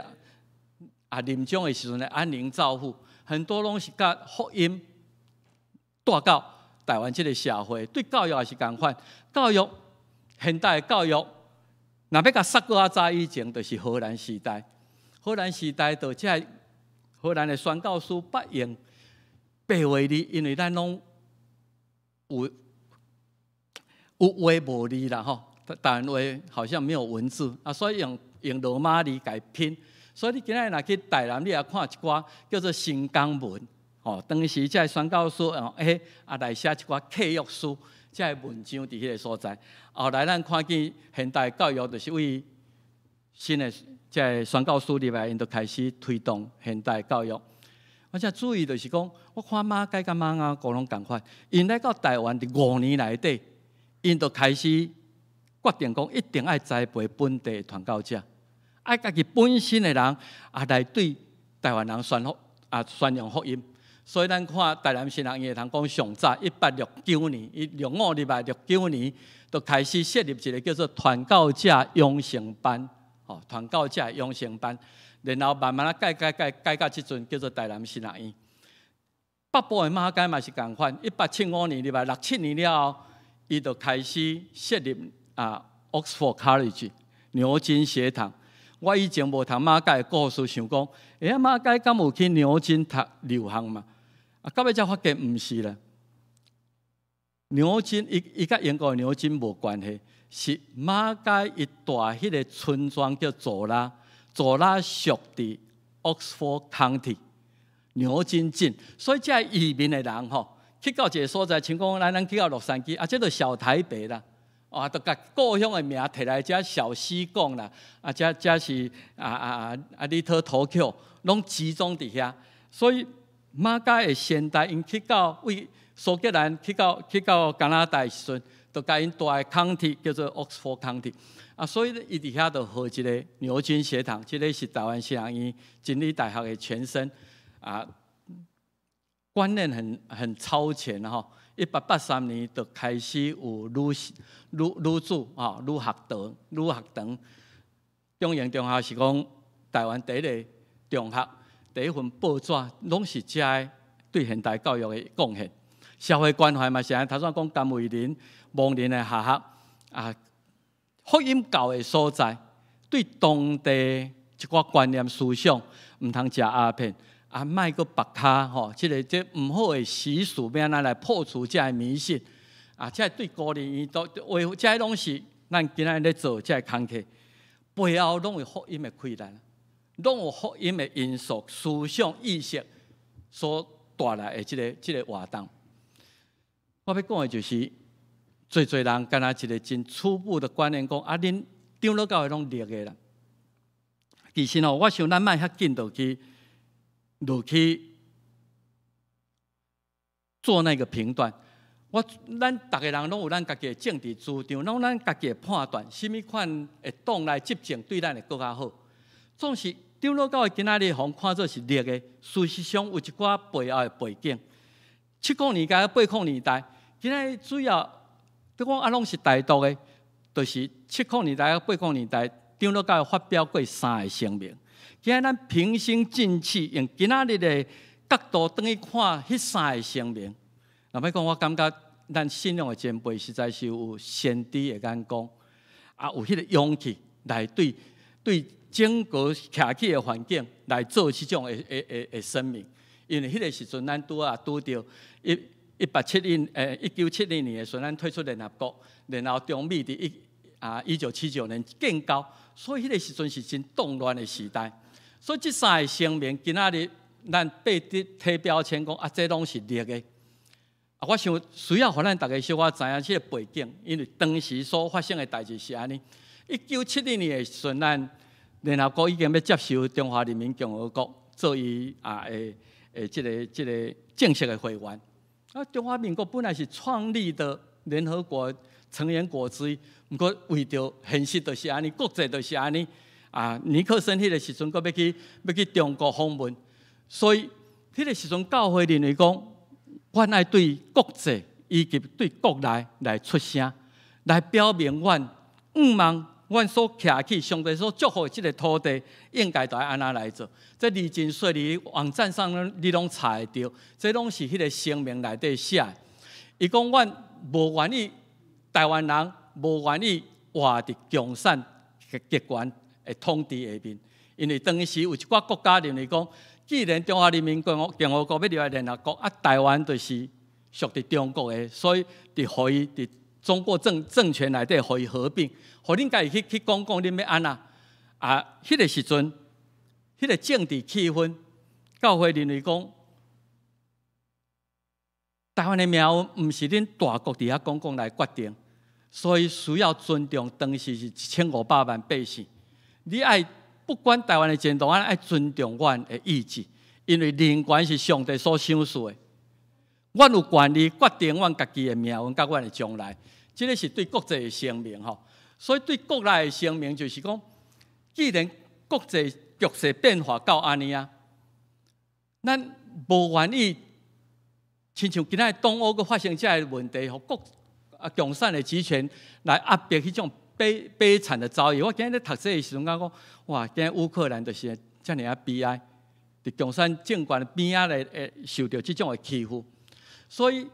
臨終的時陣的安寧照護，很多攏是佮福音帶到台灣這個社會，對教育也是仝款。教育現代的教育，若欲共煞閣較早以前，就是荷蘭時代。荷蘭時代就這荷蘭的宣教師捌用白話字，因為咱攏有話無字啦吼，台灣話好像沒有文字啊，所以用羅馬字共拼。所以你今仔日若去台南，你也看一寡叫做新港文，吼，當時這宣教師用來寫一寡契約書，這个文章佇彼个所在。後來咱看見現代教育，就是為新的這个宣教師入來，𪜶就開始推動現代教育。我才注意就是講，我看馬偕佮馬雅各攏仝款，𪜶來到台灣佇5年內底，𪜶就開始決定講，一定愛栽培本地傳教者，愛家己本身的人來對台灣人宣揚福音。所以咱看台南神學院會通講上早1869年，伊六五入來69年，就開始設立一個叫做傳教者養成班，吼，傳教者養成班，然後慢慢仔改改改改到這陣叫做台南神學院。北部的馬偕嘛是仝款，1875年入來6、7年了後，伊就開始設立Oxford College 牛津學堂。我以前無讀馬偕的故事，想講，欸，馬偕敢有去牛津讀留學嘛？到尾才發覺毋是啦。牛津伊佮英國的牛津無關係，是馬偕伊蹛彼个村莊叫左拉，左拉屬佇 Oxford County 牛津郡，所以這移民的人吼，去到一個所在，像講咱去到洛杉磯，這就小台北啦。就共故鄉的名提來遮小西貢啦，這是Little Tokyo，攏集中佇遐。所以馬偕的先代𪜶去到為蘇格蘭去到加拿大時陣，就共𪜶蹛的 county 叫做 Oxford County。所以伊佇遐就號一个牛津學堂，這个是台灣神學院真理大學的前身。觀念很超前吼。1883年就開始有女子女學堂，女學堂。中營中學是講台灣第一个中學，第一份報紙，攏是遮个對現代教育的貢獻。社會關懷嘛是按呢，頭先講甘為霖、亡人的學校福音教的所在，對當地一寡觀念思想，毋通食鴉片。莫閣縛跤吼，這个這毋好的習俗，欲按怎來破除這个迷信？這個對孤兒院都維護，這攏是咱今仔日咧做這个工課，背後攏有福音的氣力，攏有福音的因素、思想意識所帶來的這个活動。我欲講的就是，濟濟人敢若一个真初步的觀念，講恁長老教會攏綠的啦。其實吼，我想咱莫遐緊就去落去做那個評斷。咱逐个人攏有咱家己的政治主張，攏咱家己的判斷，啥物款的黨來執政對咱會閣較好。總是長老教會今仔日予人看做是綠的，事實上有一寡背後的背景。70年代、80年代，今仔日主要，你講攏是台獨的，就是70年代、80年代，長老教會發表過三個聲明。今仔咱平心靜氣，用今仔日的角度轉去看彼三個聲明。若欲講，我感覺咱信仰的前輩實在是有先知的眼光，有彼個勇氣來對整個徛起的環境來做這種的聲明。因為彼個時陣，咱拄仔拄著1971年的時陣，咱退出聯合國，然後中美佇1979年建交，所以彼個時陣是真動亂的時代。所以這三個聲明，今仔日咱被貼標籤講，這攏是綠的。我想需要予咱逐家小可知影這个背景，因為當時所發生的代誌是按呢。1971年的時陣，咱聯合國已經欲接受中華人民共和國做伊的這个正式的會員。中華民國本來是創立的聯合國成員國之一，毋過為著現實就是按呢，國際就是按呢。尼克森彼个時陣，閣欲去中國訪問，所以彼个時陣教會認為講，阮愛對國際以及對國內來出聲，來表明阮向望阮所徛起上帝所祝福的這个土地，應該著愛按怎來做。這字真細膩網站上你攏查會著，這攏是彼个聲明內底寫的。伊講阮無願意台灣人無願意活佇共產極權的統治下面，因為當時有一寡國家認為講，既然中華人民共和國欲入來聯合國，啊，台灣就是屬佇中國的，所以佇予伊佇中國政權內底予伊合併，予恁家己去講講恁欲按怎？啊，彼个時陣，彼个政治氣氛，教會認為講，台灣的命運毋是恁大國佇遐講講來決定，所以需要尊重當時是1500萬百姓。你愛不管台灣的前途，愛尊重阮的意志，因為人權是上帝所賞賜的。阮有權利決定阮家己的命運佮阮的將來，這个是對國際的聲明吼。所以對國內的聲明就是講，既然國際局勢變化到按呢啊，咱無願意親像今仔東歐閣發生這个問題，予國啊共產的集權來壓迫彼種悲慘的遭遇。我今日咧讀冊的時陣，感覺講哇，今日烏克蘭就是遮爾仔悲哀，佇共產政權邊仔咧會受著這種的欺負。所以，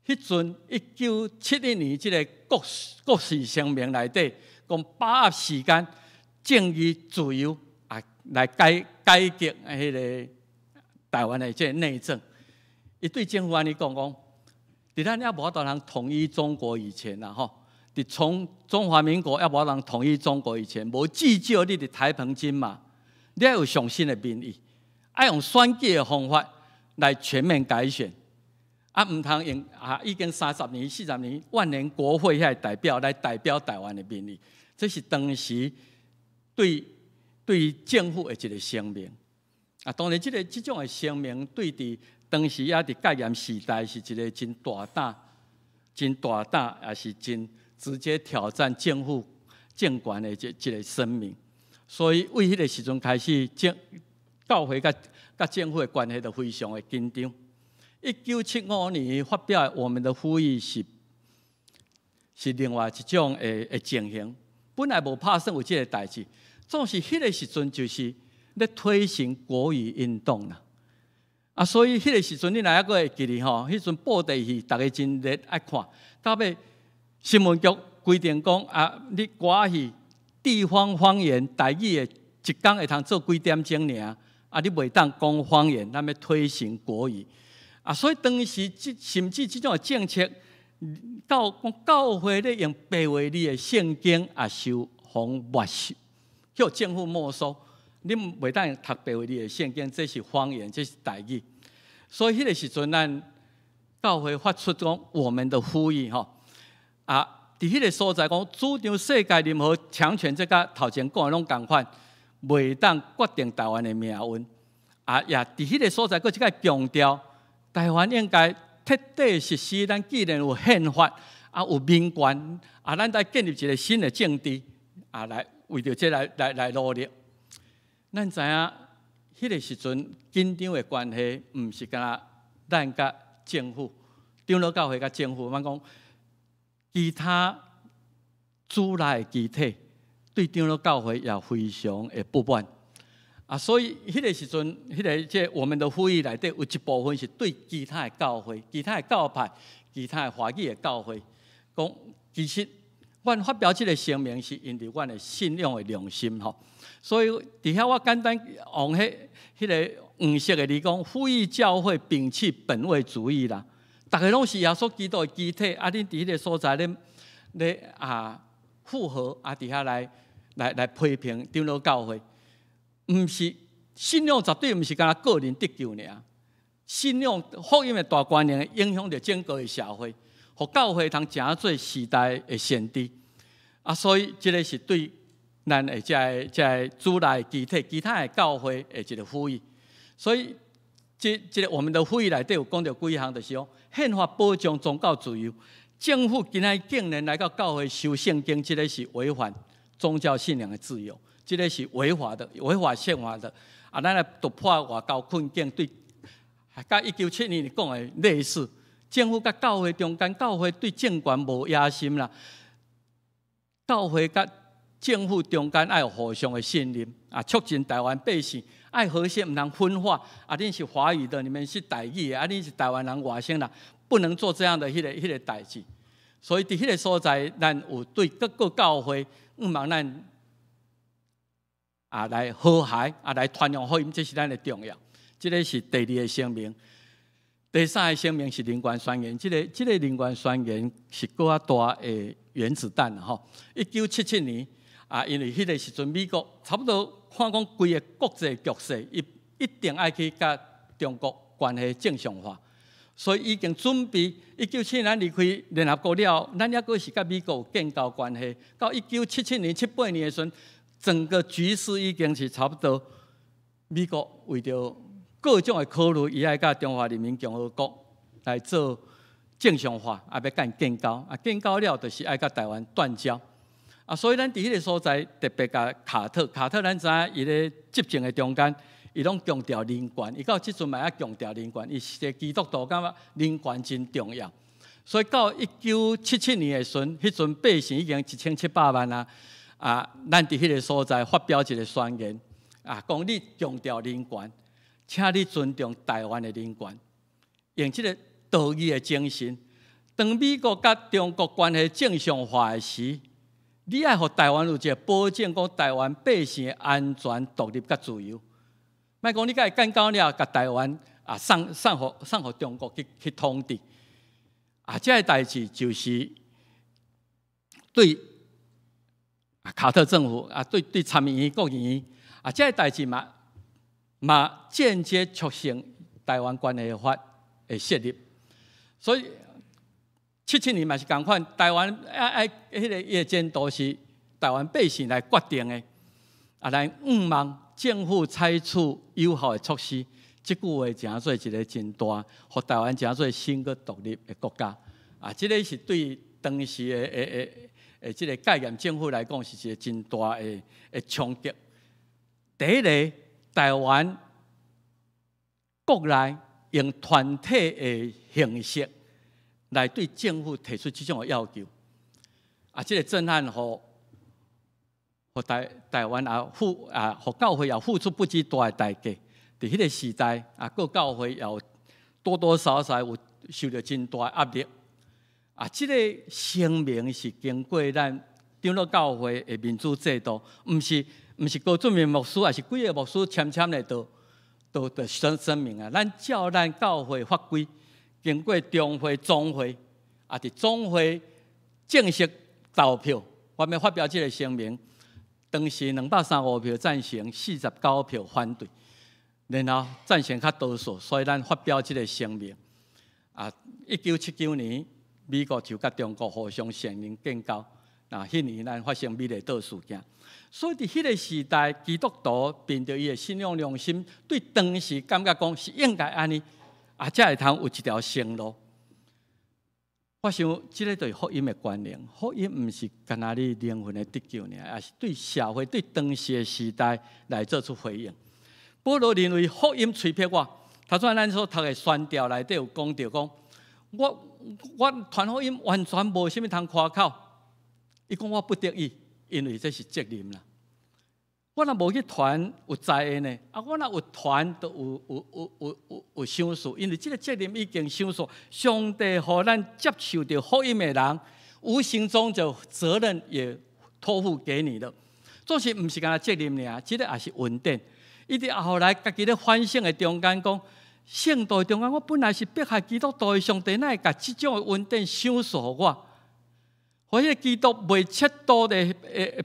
彼陣1971年，這个國事聲明內底講，把握時間、正義、自由啊，來改革彼个台灣的這个內政。伊對政府按呢講講，佇咱猶無法度通統一中國以前啦，吼，佇從中華民國猶無法度統一中國以前，無至少你佇台澎金馬，你愛有上新的民意，愛用選舉的方法來全面改選。啊，毋通用啊，已經30年、40年萬年國會遐代表來代表台灣的民意，這是當時對政府的一个聲明。啊，當然，這種的聲明對佇當時猶佇戒嚴時代是一个真大膽、真大膽，也是真直接挑戰政府政權的這个聲明。所以，為彼个時陣開始，教會佮政府的關係就非常的緊張。1975年發表我們的呼籲是另外一種的情形。本來無拍算有這个代誌，總是彼个時陣就是咧推行國語運動啦。啊，所以彼个時陣你若猶閣會記得吼，彼陣布袋戲逐家真熱愛看，到尾新聞局規定講啊，你歌仔戲地方方言台語的一工會通做幾點鐘爾，啊，你袂當講方言，咱欲推行國語。啊，所以當時這甚至這種的政策，到講教會咧用白話字的聖經也受予沒收，叫政府沒收。你袂當讀白話字的聖經，這是方言，這是台語。所以彼个時陣，咱教會發出講我們的呼籲吼，啊，佇彼个所在講，主張世界任何強權，這佮頭前講的攏仝款，袂當決定台灣的命運。啊，也佇彼个所在，閣這个強調，台灣應該徹底實施，咱既然有憲法，啊有民權，啊，咱來建立一个新的政治，啊，來為著這來努力。咱知影，彼个時陣緊張的關係，毋是干焦咱佮政府、長老教會佮政府，阮講其他主內的肢體對長老教會也非常的不滿。啊，所以彼个時陣，彼个這我們的呼籲內底有一部分是對其他的教會、其他的教派、其他的華語的教會講，其實阮發表這个聲明是因為阮的信仰的良心吼。所以佇遐我簡單用彼个黃色的字講，呼籲教會摒棄本位主義啦。逐家攏是耶穌基督的肢體，啊，恁佇彼个所在咧咧啊附和啊，佇遐來批評長老教會。毋是信仰絕對毋是干焦個人得救爾，信仰福音的大觀念影響著整個的社會，予教會通成做時代的先知。啊，所以這个是對咱的這个主內肢體、其他的教會的一個呼籲。所以，這個我們的呼籲內底有講著幾項，就是講憲法保障宗教自由，政府今仔竟然來到教會收聖經，這个是違反宗教信仰的自由。這个是違法的，違法憲法的。啊，咱來突破外交困境，對佮1972年講的類似，政府佮教會中間，教會對政權無野心啦。教會佮政府中間愛有互相的信任，啊，促進台灣百姓愛和諧，毋通分化。啊，恁是華語的，你們是台語的，啊，恁是台灣人、外省人，不能做這樣的彼個代誌。所以佇彼個所在，咱有對各個教會，向望咱啊來和諧，啊來傳揚福音，這是咱的重要。這个是第二个聲明。第三个聲明是人權宣言。這個人權宣言是閣較大的原子彈吼。1977年啊，因為彼个時陣美國差不多看講規个國際局勢，伊一定愛去佮中國關係正常化，所以已經準備1977年離開聯合國了後，咱猶閣是佮美國有建交關係。到1977年7、8年的時陣，整個局勢已經是差不多，美國為著各種的考慮，伊愛佮中華人民共和國來做正常化，啊，欲佮𪜶建交，啊，建交了就是愛佮台灣斷交。啊，所以咱佇彼个所在特別共卡特，卡特咱知影伊咧執政的中間，伊攏強調人權，伊到這陣嘛猶強調人權，伊是一个基督徒，感覺人權真重要。所以到1977年的時陣，彼陣百姓已經1700萬啊，啊，咱佇彼个所在發表一个宣言，啊，講你強調人權，請你尊重台灣的人權，用這个道義的精神。當美國佮中國關係正常化的時，你愛予台灣有一个保證，講台灣百姓的安全、獨立佮自由。莫講你共伊建交了，共台灣啊送予中國去統治。啊，這个代誌就是對卡特政府啊，對參議院、國議院啊，這个代誌嘛間接促成台灣關係法的設立。所以77年嘛是仝款，台灣愛愛彼个伊的前途是台灣百姓來決定的。啊，咱向望政府採取有效的措施，這句話成做一个真大，予台灣成做新閣獨立的國家。啊，這个是對當時的這个戒嚴政府來講，是一个真大的衝擊。第一个，台灣國內用團體的形式來對政府提出這種的要求，啊，這个震撼予台灣也付啊，予教會也付出不止大的代價。佇彼个時代啊，各教會也有多多少少有受著真大壓力。啊，這个聲明是經過咱長老教會的民主制度，毋是高俊明牧師，抑是幾个牧師簽簽咧，就聲明啊。咱照咱教會法規，經過中會總會，啊，佇總會正式投票，我們發表這个聲明。當時235票贊成，49票反對，然後贊成較多數，所以咱發表這个聲明。啊，1979年，美國就佮中國互相承認建交。啊，彼年咱發生美麗島事件。所以佇彼个時代，基督徒憑著伊的信仰良心，對當時感覺講是應該按呢，啊，才會通有一條生路。我想，這个就是福音的權能。福音毋是干焦你靈魂的得救爾，也是對社會、對當時的時代來做出回應。保羅認為福音催迫我，頭先咱所讀的宣教內底有講著講，我傳福音完全無啥物通誇口。伊講我不得已，因為這是責任啦。我若無去傳有災禍呢？啊，我若有傳，就有賞賜，因為這个責任已經賞賜。上帝予咱接受著福音的人，無形中就責任也託付給你了。總是毋是干焦責任爾，這个也是恩典。伊佇後來家己咧反省的中間講，聖徒中間，我本來是迫害基督徒的，上帝哪會共這種的恩典賞賜予我？予彼个基督袂切度的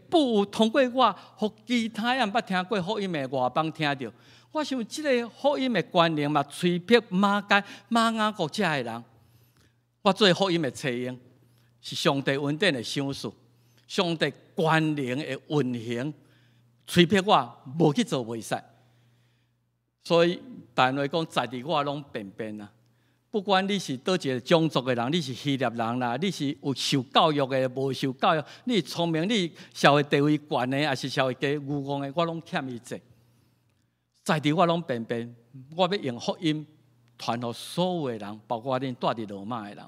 布通過我，予其他人毋捌聽過福音的外邦聽著。我想這个福音的權能嘛，催迫馬該、瑪雅國遮的人。我做福音的冊用，是上帝恩典的賞賜，上帝權能的運行，催迫我無去做袂使。所以，但話講，在佇我攏便便啊。不管你是佗一个種族的人，你是希臘人啦，你是有受教育的，無受教育，你聰明，你社會地位懸的，抑是社會低愚戇的，我攏欠伊濟。在佇我攏便便，我欲用福音傳予所有的人，包括恁住佇羅馬的人。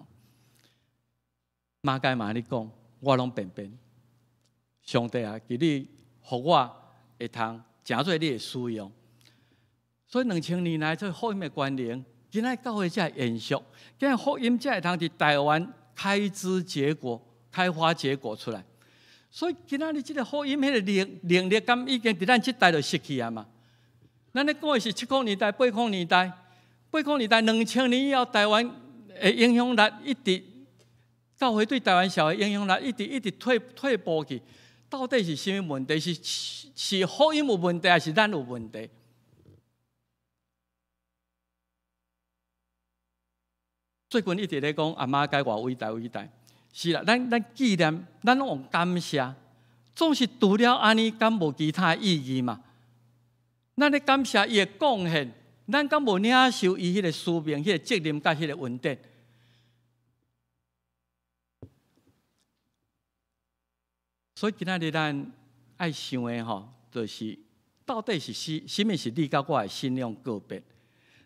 馬該嘛按呢講，我攏便便。上帝啊，求你予我會通成做你的使用。所以2000年來，這福音的權能，今仔教會才會延續，今仔福音才會通佇台灣開枝結果、開花結果出來。所以今仔日這个福音彼个能力，敢已經佇咱這代就失去啊嘛？咱咧講的是70年代、80年代、八零年代2000年以後，台灣的影響力一直，教會對台灣社會影響力一直一直退步去。到底是啥物問題？是福音有問題，還是咱有問題？最近一直咧講阿馬該偌偉大偉大，是啦，咱紀念，咱攏用感謝，總是除了按呢，敢無其他意義嘛？咱咧感謝伊的貢獻，咱敢無領受伊彼个使命、彼个責任佮彼个恩典？所以今仔日咱愛想的吼，就是到底是啥物是你佮我的信仰告別？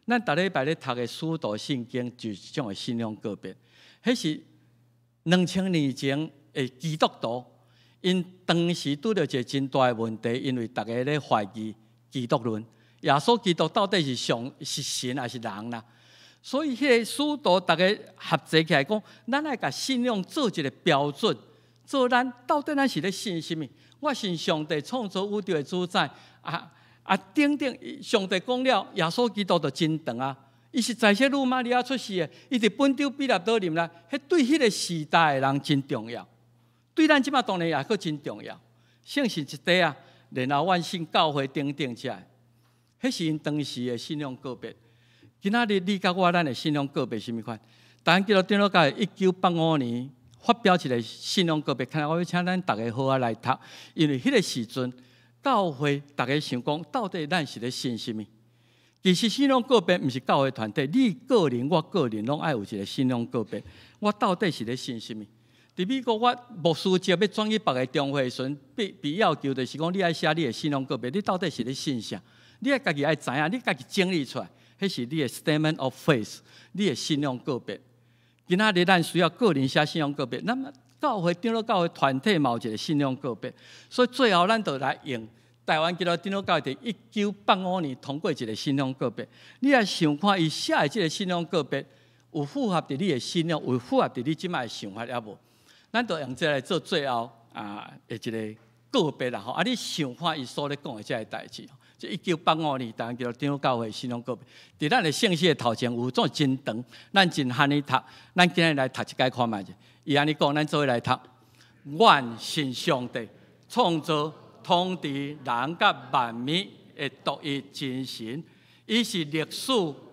咱逐禮拜咧讀的使徒信經，就是這種的信仰告別。彼是2000年前的基督徒，𪜶當時拄著一个真大的問題，因為逐家咧懷疑基督論，耶穌基督到底是上是神還是人啦？所以彼個使徒逐家合齊起來講，咱愛共信仰做一个標準，做咱到底咱是咧信啥物？我信上帝創造宇宙的主宰啊！啊，等等，上帝講了，耶穌基督就真長啊！伊是在洗女瑪利亞出世的，伊佇本丟彼拉多臨來，彼對彼个時代的人真重要，對咱這馬當然也閣真重要。聖神一塊啊，然後阮信教會等等這，彼是𪜶當時的信仰告別。今仔日你佮我咱的信仰告別啥物款？台灣基督長老教會1985年發表一个信仰告別，看來我欲請咱逐家好好來讀，因為彼个時陣。教會逐家想講，到底咱是咧信啥物？其實信仰告別毋是教會團體，你個人、我個人攏愛有一个信仰告別。我到底是咧信啥物？佇美國，我牧師職欲轉去別个中會的時陣，必要求就是講，你愛寫你的信仰告別，你到底是咧信啥？你愛家己愛知影，你家己整理出來，彼是你的 statement of faith，你的信仰告別。今仔日咱需要個人寫信仰告別，那麼教會長老教會團體嘛有一个信仰告別，所以最後咱就來用台灣基督長老教會佇1985年通過一个信仰告別。你來想看，伊寫的這个信仰告別有符合佇你的信仰，有符合佇你這擺的想法猶無？咱就用這來做最後啊的一个告別啦吼。啊，你想看伊所咧講的這个代誌，這1985年台灣基督長老教會信仰告別，佇咱的聖詩的頭前有總真長，咱真罕咧讀，咱今日來讀一擺看覓者。伊按呢講，咱做伙來讀。阮信上帝創造統治人佮萬物的獨一真神，伊是歷史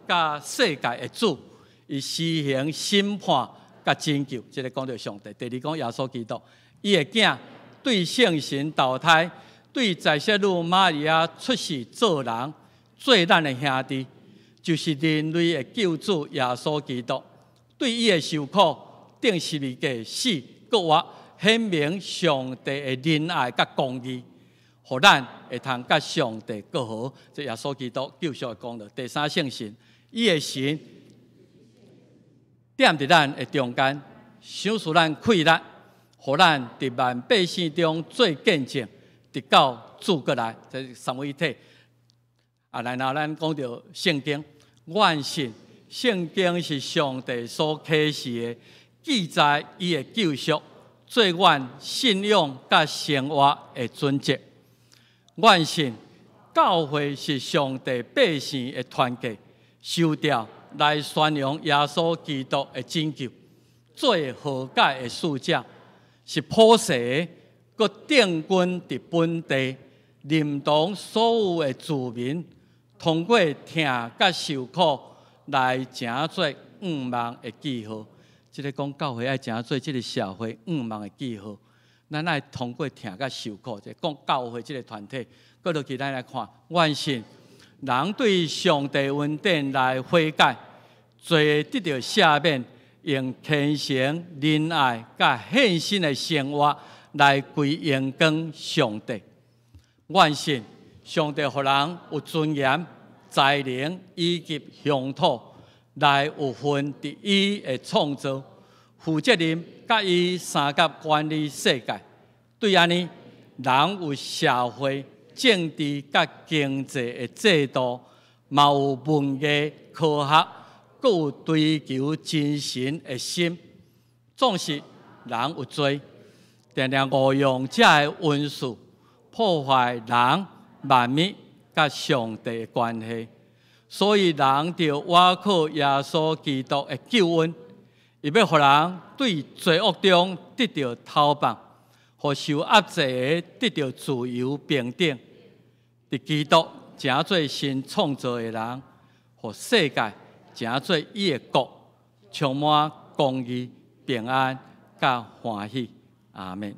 佮世界的主，伊施行審判佮拯救。這个講著上帝。第二講耶穌基督，伊的囝對聖神投胎，對在洗女瑪利亞出世做人，做咱的兄弟，就是人類的救主耶穌基督。對伊的受苦，釘十字架死，閣活，顯明上帝的仁愛佮公義，予咱會通佮上帝閣和。這耶穌基督救贖的功勞。第三聖神，伊的神踮佇咱的中間，賞賜咱氣力，予咱佇萬百姓中做見證，直到主閣來。這是三位一體。啊，然後咱講著聖經，阮信聖經是上帝所啟示的。記載伊的救贖，做阮信仰佮生活的準則。阮信教會是上帝百姓的團結，受召來宣揚耶穌基督的拯救，做和解的使者，是普世的，閣定根佇本地，認同所有的子民，通過疼佮受苦來成做向望的記號。這个講教會愛成做這个社會向望的記號，咱愛通過疼佮受苦，這講教會這个團體，閣落去咱來看，阮信人對上帝恩典來悔改，罪得著赦免，用虔誠、仁愛佮獻身的生活來歸榮光上帝。阮信上帝予人有尊嚴、才能以及鄉土。來有份佇伊的創造，負責任佮伊相佮管理世界。對按呢，人有社會、政治佮經濟的制度，嘛有文藝、科學，閣有追求精神的心。總是人有罪，定定誤用這个恩賜，破壞人、萬物佮上帝的關係。所以人著倚靠耶穌基督的救恩，伊欲予人對罪惡中得著釋放，予受壓制的得著自由平等。佇基督成做新創造的人，予世界成做伊的國，充滿公義、平安佮歡喜。阿們。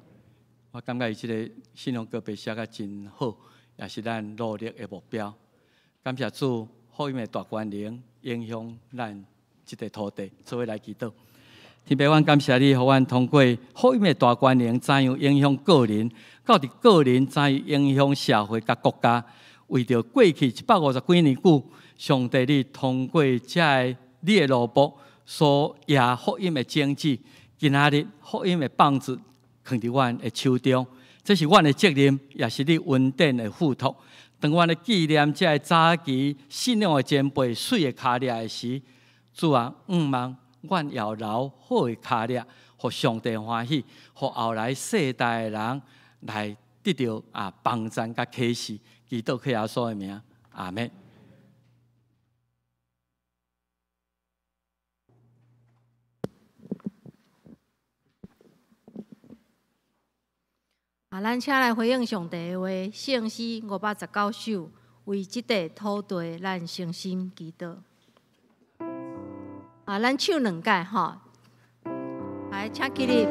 我感覺伊這个信仰告白寫甲真好，也是咱努力的目標。感謝主，福音的大權能影響咱這塊土地，做伙來祈禱。天父，阮感謝你，予阮通過福音的大權能，怎樣影響個人，到佇個人怎樣影響社會佮國家。為著過去150幾年久，上帝你通過這个你的奴僕所掖福音的種子，今仔日福音的棒子囥佇阮的手中，這是阮的責任，也是你恩典的付託。當阮咧紀念這个早期信仰的前輩媠的跤跡的時，主啊，向望阮也有留好的跤跡，予上帝歡喜，予後來世代的人來得著幫贊佮啟示。祈禱靠耶穌的名，阿們。啊，咱請來回應上帝的話，聖詩519首，為這塊土地，咱誠心祈禱。啊，咱唱兩擺吼，來，請起立。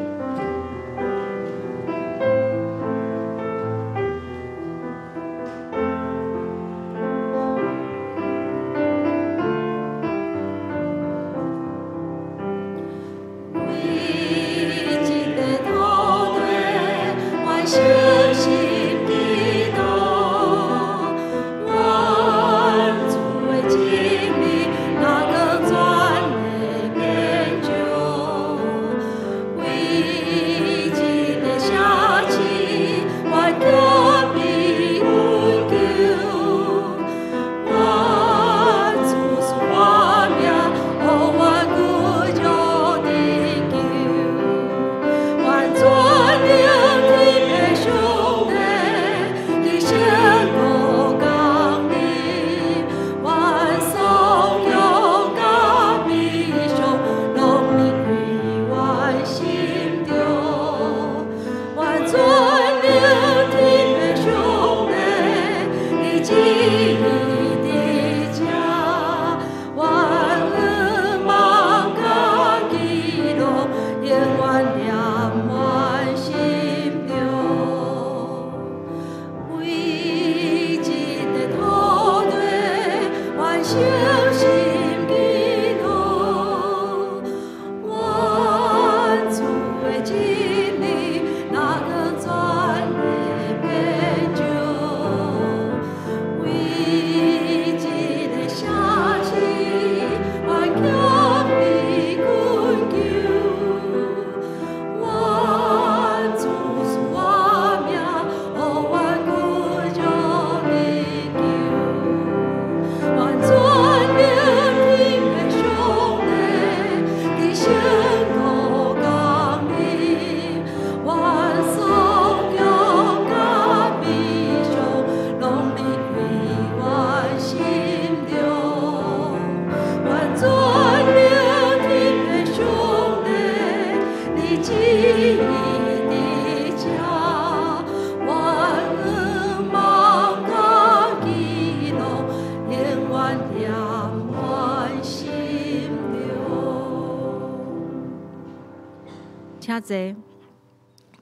請坐，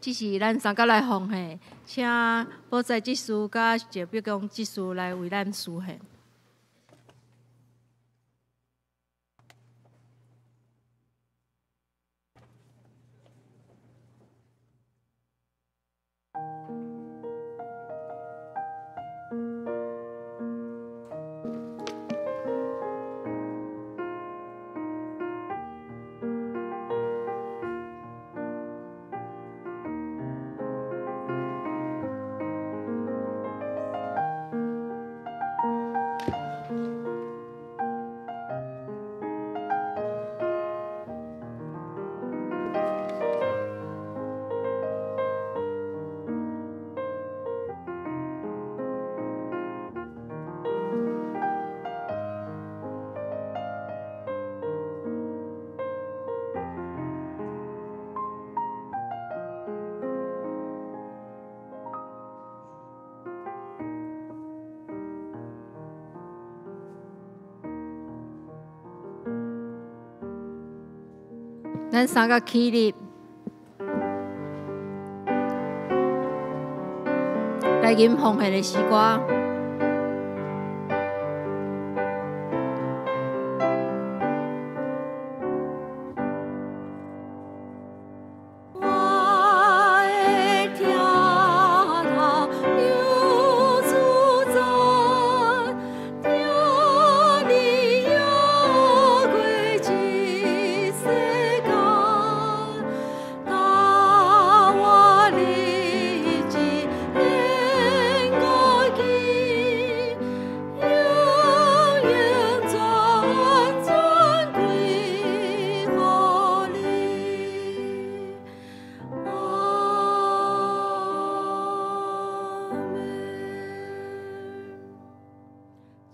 這是咱三個來奉獻，請寶在執事佮謝碧公執事來為咱司獻。咱三个起立，來吟奉獻的詩歌。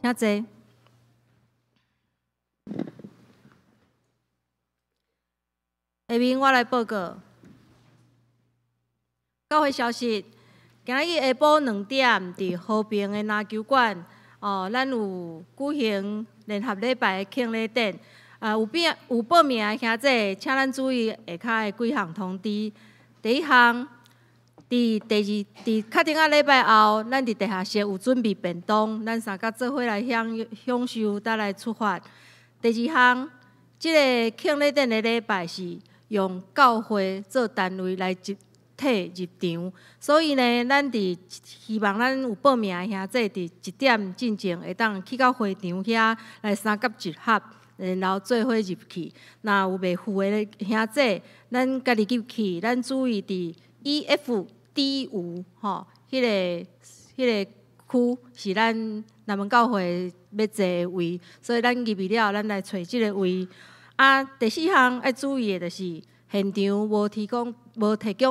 請坐。下面我來報告教會消息。今仔日下晡2點，佇和平的籃球館，哦，咱有舉行聯合禮拜的慶禮典。啊，有報名的兄弟，請咱注意下跤的幾項通知。第一項，佇第二，佇確定仔禮拜後，咱佇地下室有準備便當，咱三甲做伙來享受，再來出發。第二項，這个慶禮典的禮拜是用教會做單位來集體入場，所以呢，咱佇希望咱有報名的兄弟，佇1點進前會當去到會場遐來三甲集合，然後做伙入去。若有袂赴的兄弟，咱家己入去，咱注意佇 EFD5 吼，彼个區是咱南門教會欲坐的位，所以咱入去了，咱來揣這个位。啊，第四項愛注意的就是現場無提供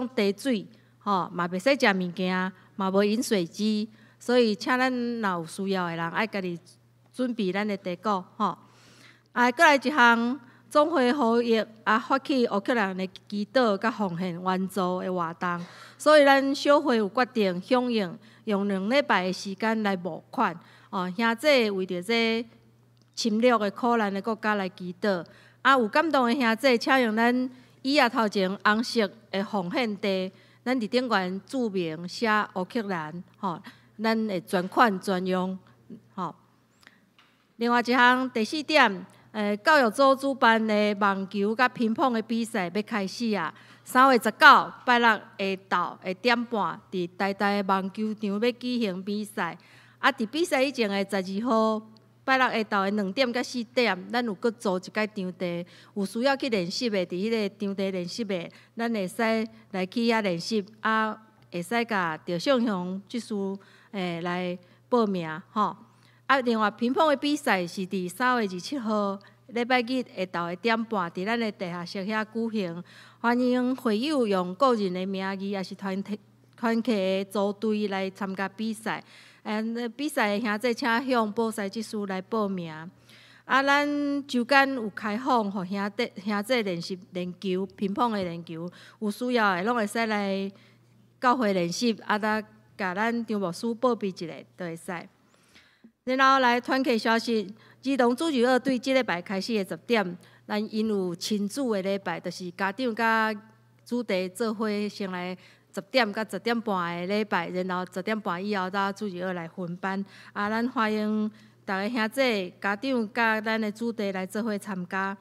茶水，吼，嘛袂使食物件，嘛無飲水機，所以請咱若有需要的人愛家己準備咱的茶果，吼。啊，閣來一項，總會呼籲啊，發起烏克蘭的祈禱佮奉獻援助的活動，所以咱小會有決定響應，用2禮拜的時間來募款，哦，兄弟為著這侵略的苦難的國家來祈禱。啊，有感動的兄弟，請用咱椅仔頭前紅色的奉獻袋，咱佇頂懸註明寫烏克蘭，吼，咱會專款專用，吼。另外一項，第四點，教育組主辦的網球佮乒乓的比賽欲開始啊！3月19拜六下晝1點半，佇台大的網球場欲舉行比賽。啊，佇比賽以前的12號拜六下晝的2點佮4點，咱有閣租一擺場地，有需要去練習的，佇彼个場地練習的，咱會使來去遐練習，啊，會使共趙勝雄執事來報名，吼。啊，另外乒乓的比賽是佇3月27號禮拜日下晝1點半，佇咱的地下室遐舉行。歡迎會友用個人的名義，抑是團體團契的組隊來參加比賽。比賽的兄弟請向保賽執事來報名。啊，咱週間有開放，予兄弟練習練球、乒乓的練球，有需要的攏會使來教會練習，啊，來共咱張牧師報備一下，就會使。然後來團契消息，兒童主日學對這禮拜開始的10點，咱𪜶有親子的禮拜，就是家長佮子弟做伙先來10點佮10點半的禮拜，然後10點半以後才主日學來分班。啊，咱歡迎逐个兄弟、家長佮咱的子弟來做伙參加。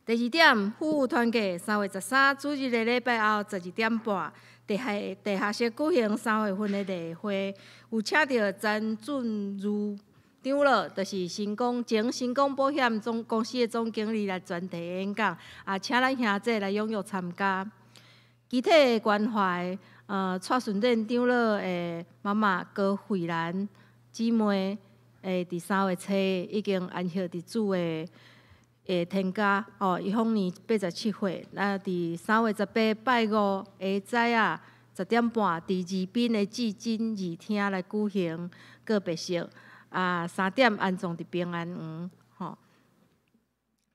第二點，夫婦團契3月13主日的禮拜後12點半，地下室舉行3月份的例會，有請著詹俊如長老，就是前成功保險總公司的總經理來專題演講，啊，請咱兄弟來踴躍參加。肢體的關懷，蔡順典長老的媽媽高慧蘭姊妹，佇3月初已經安息佇主的天家，哦，伊享年87歲。啊，佇3月18拜五下早啊10點半，佇二檳的至真二廳來舉行告別式。啊，3點安葬佇平安園，吼。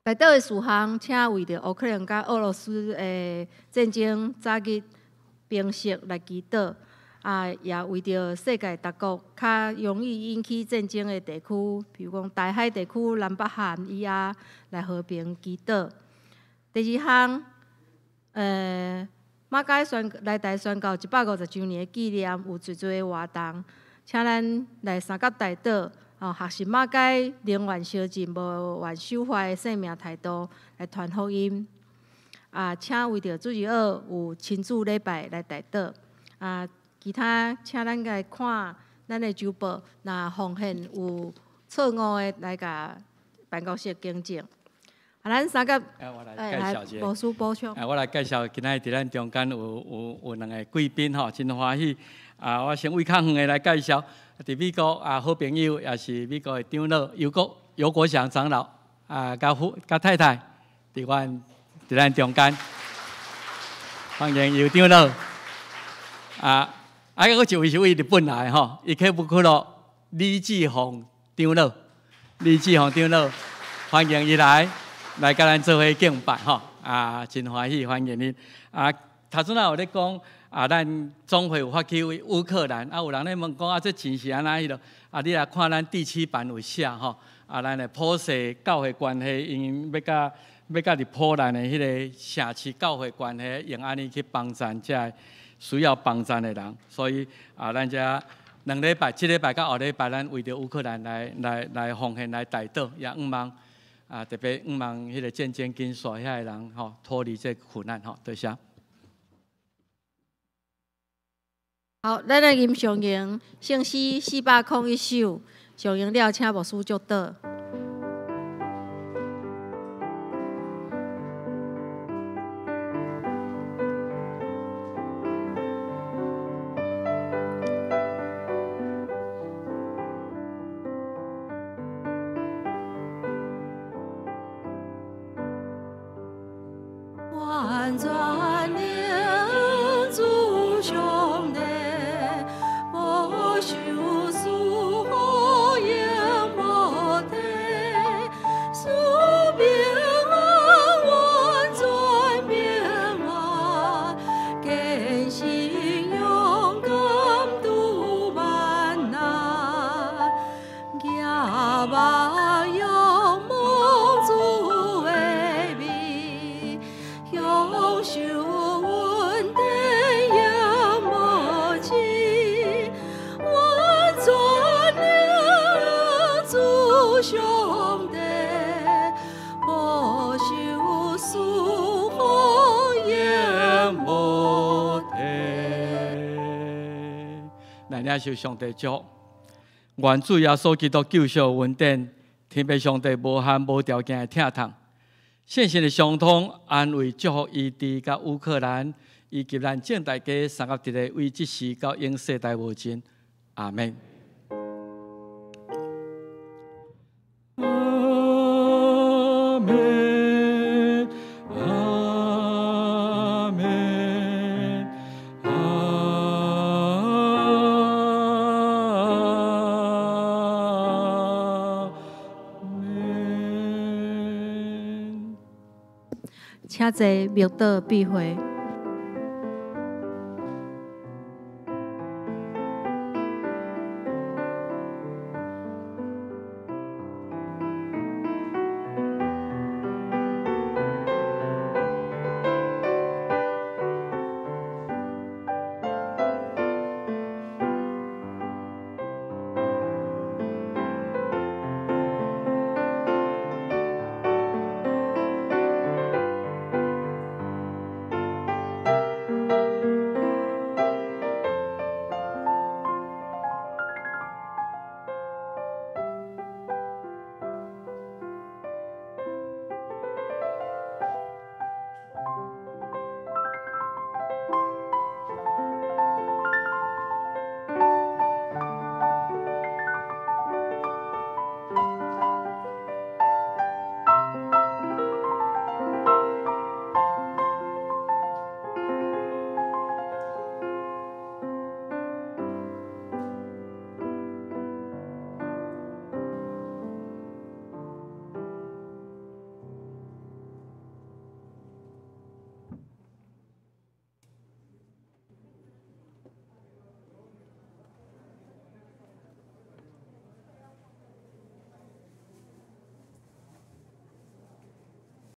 代禱的事項，請為著烏克蘭佮俄羅斯的戰爭早日平息來祈禱。啊，也為著世界各國較容易引起戰爭的地區，比如講台海地區、南北韓以外來和平祈禱。第二项，马偕宣来台宣教150周年的纪念，有济济的活动，请咱来三峡大岛，哦，学习马偕宁愿烧尽，无愿守法的生命态度来传福音。啊，请为著主日学有亲子礼拜来代祷。啊，其他请咱来看咱的周报，若奉献有错误的，来共办公室更正。啊，咱三个，我来介绍一下。牧师补充。啊，我来介绍，今仔日伫咱中间有两个贵宾吼，真欢喜。啊，我先为较远的来介绍，伫美国啊，好朋友也是美国的长老游国祥长老啊，佮夫佮太太伫咱中间，欢迎游长老。啊，阁一位是位日本来的吼，池袋李志宏长老，李志宏长老，欢迎伊来佮咱做伙敬拜吼，啊，真欢喜，欢迎恁。啊，头拄仔有咧讲，啊，咱总会有发去乌克兰，啊，有人咧问讲，啊，这钱是按怎彼落？啊，你来看咱第七版有写吼，啊，咱的普世教会关系，因欲共伫波兰的彼个城市教会关系，用按呢去帮助这个需要帮助的人。所以啊，咱遮2礼拜，这礼拜佮后礼拜，咱为著乌克兰来奉献来代祷，也向望啊，特别向望彼个战争紧煞遐个人吼，脱离这苦难吼，多谢。好，咱来吟上咏圣诗401首，上咏了，请牧师祝祷。完全能主上帝，无受赐予永无替，赐平安，完全平安，坚信勇敢拄万难，举目仰望主的面，享受恩典永无止，完全能主上帝，无受赐予永无替。来领受上帝祝福，愿主耶稣基督救赎恩典，天父上帝无限无条件的疼痛，圣神的相通安慰祝福伊伫佮乌克兰，以及咱众大家三合一个为这时到永世代无尽。阿们。阿们，阿们，阿们。请坐，默祷闭会。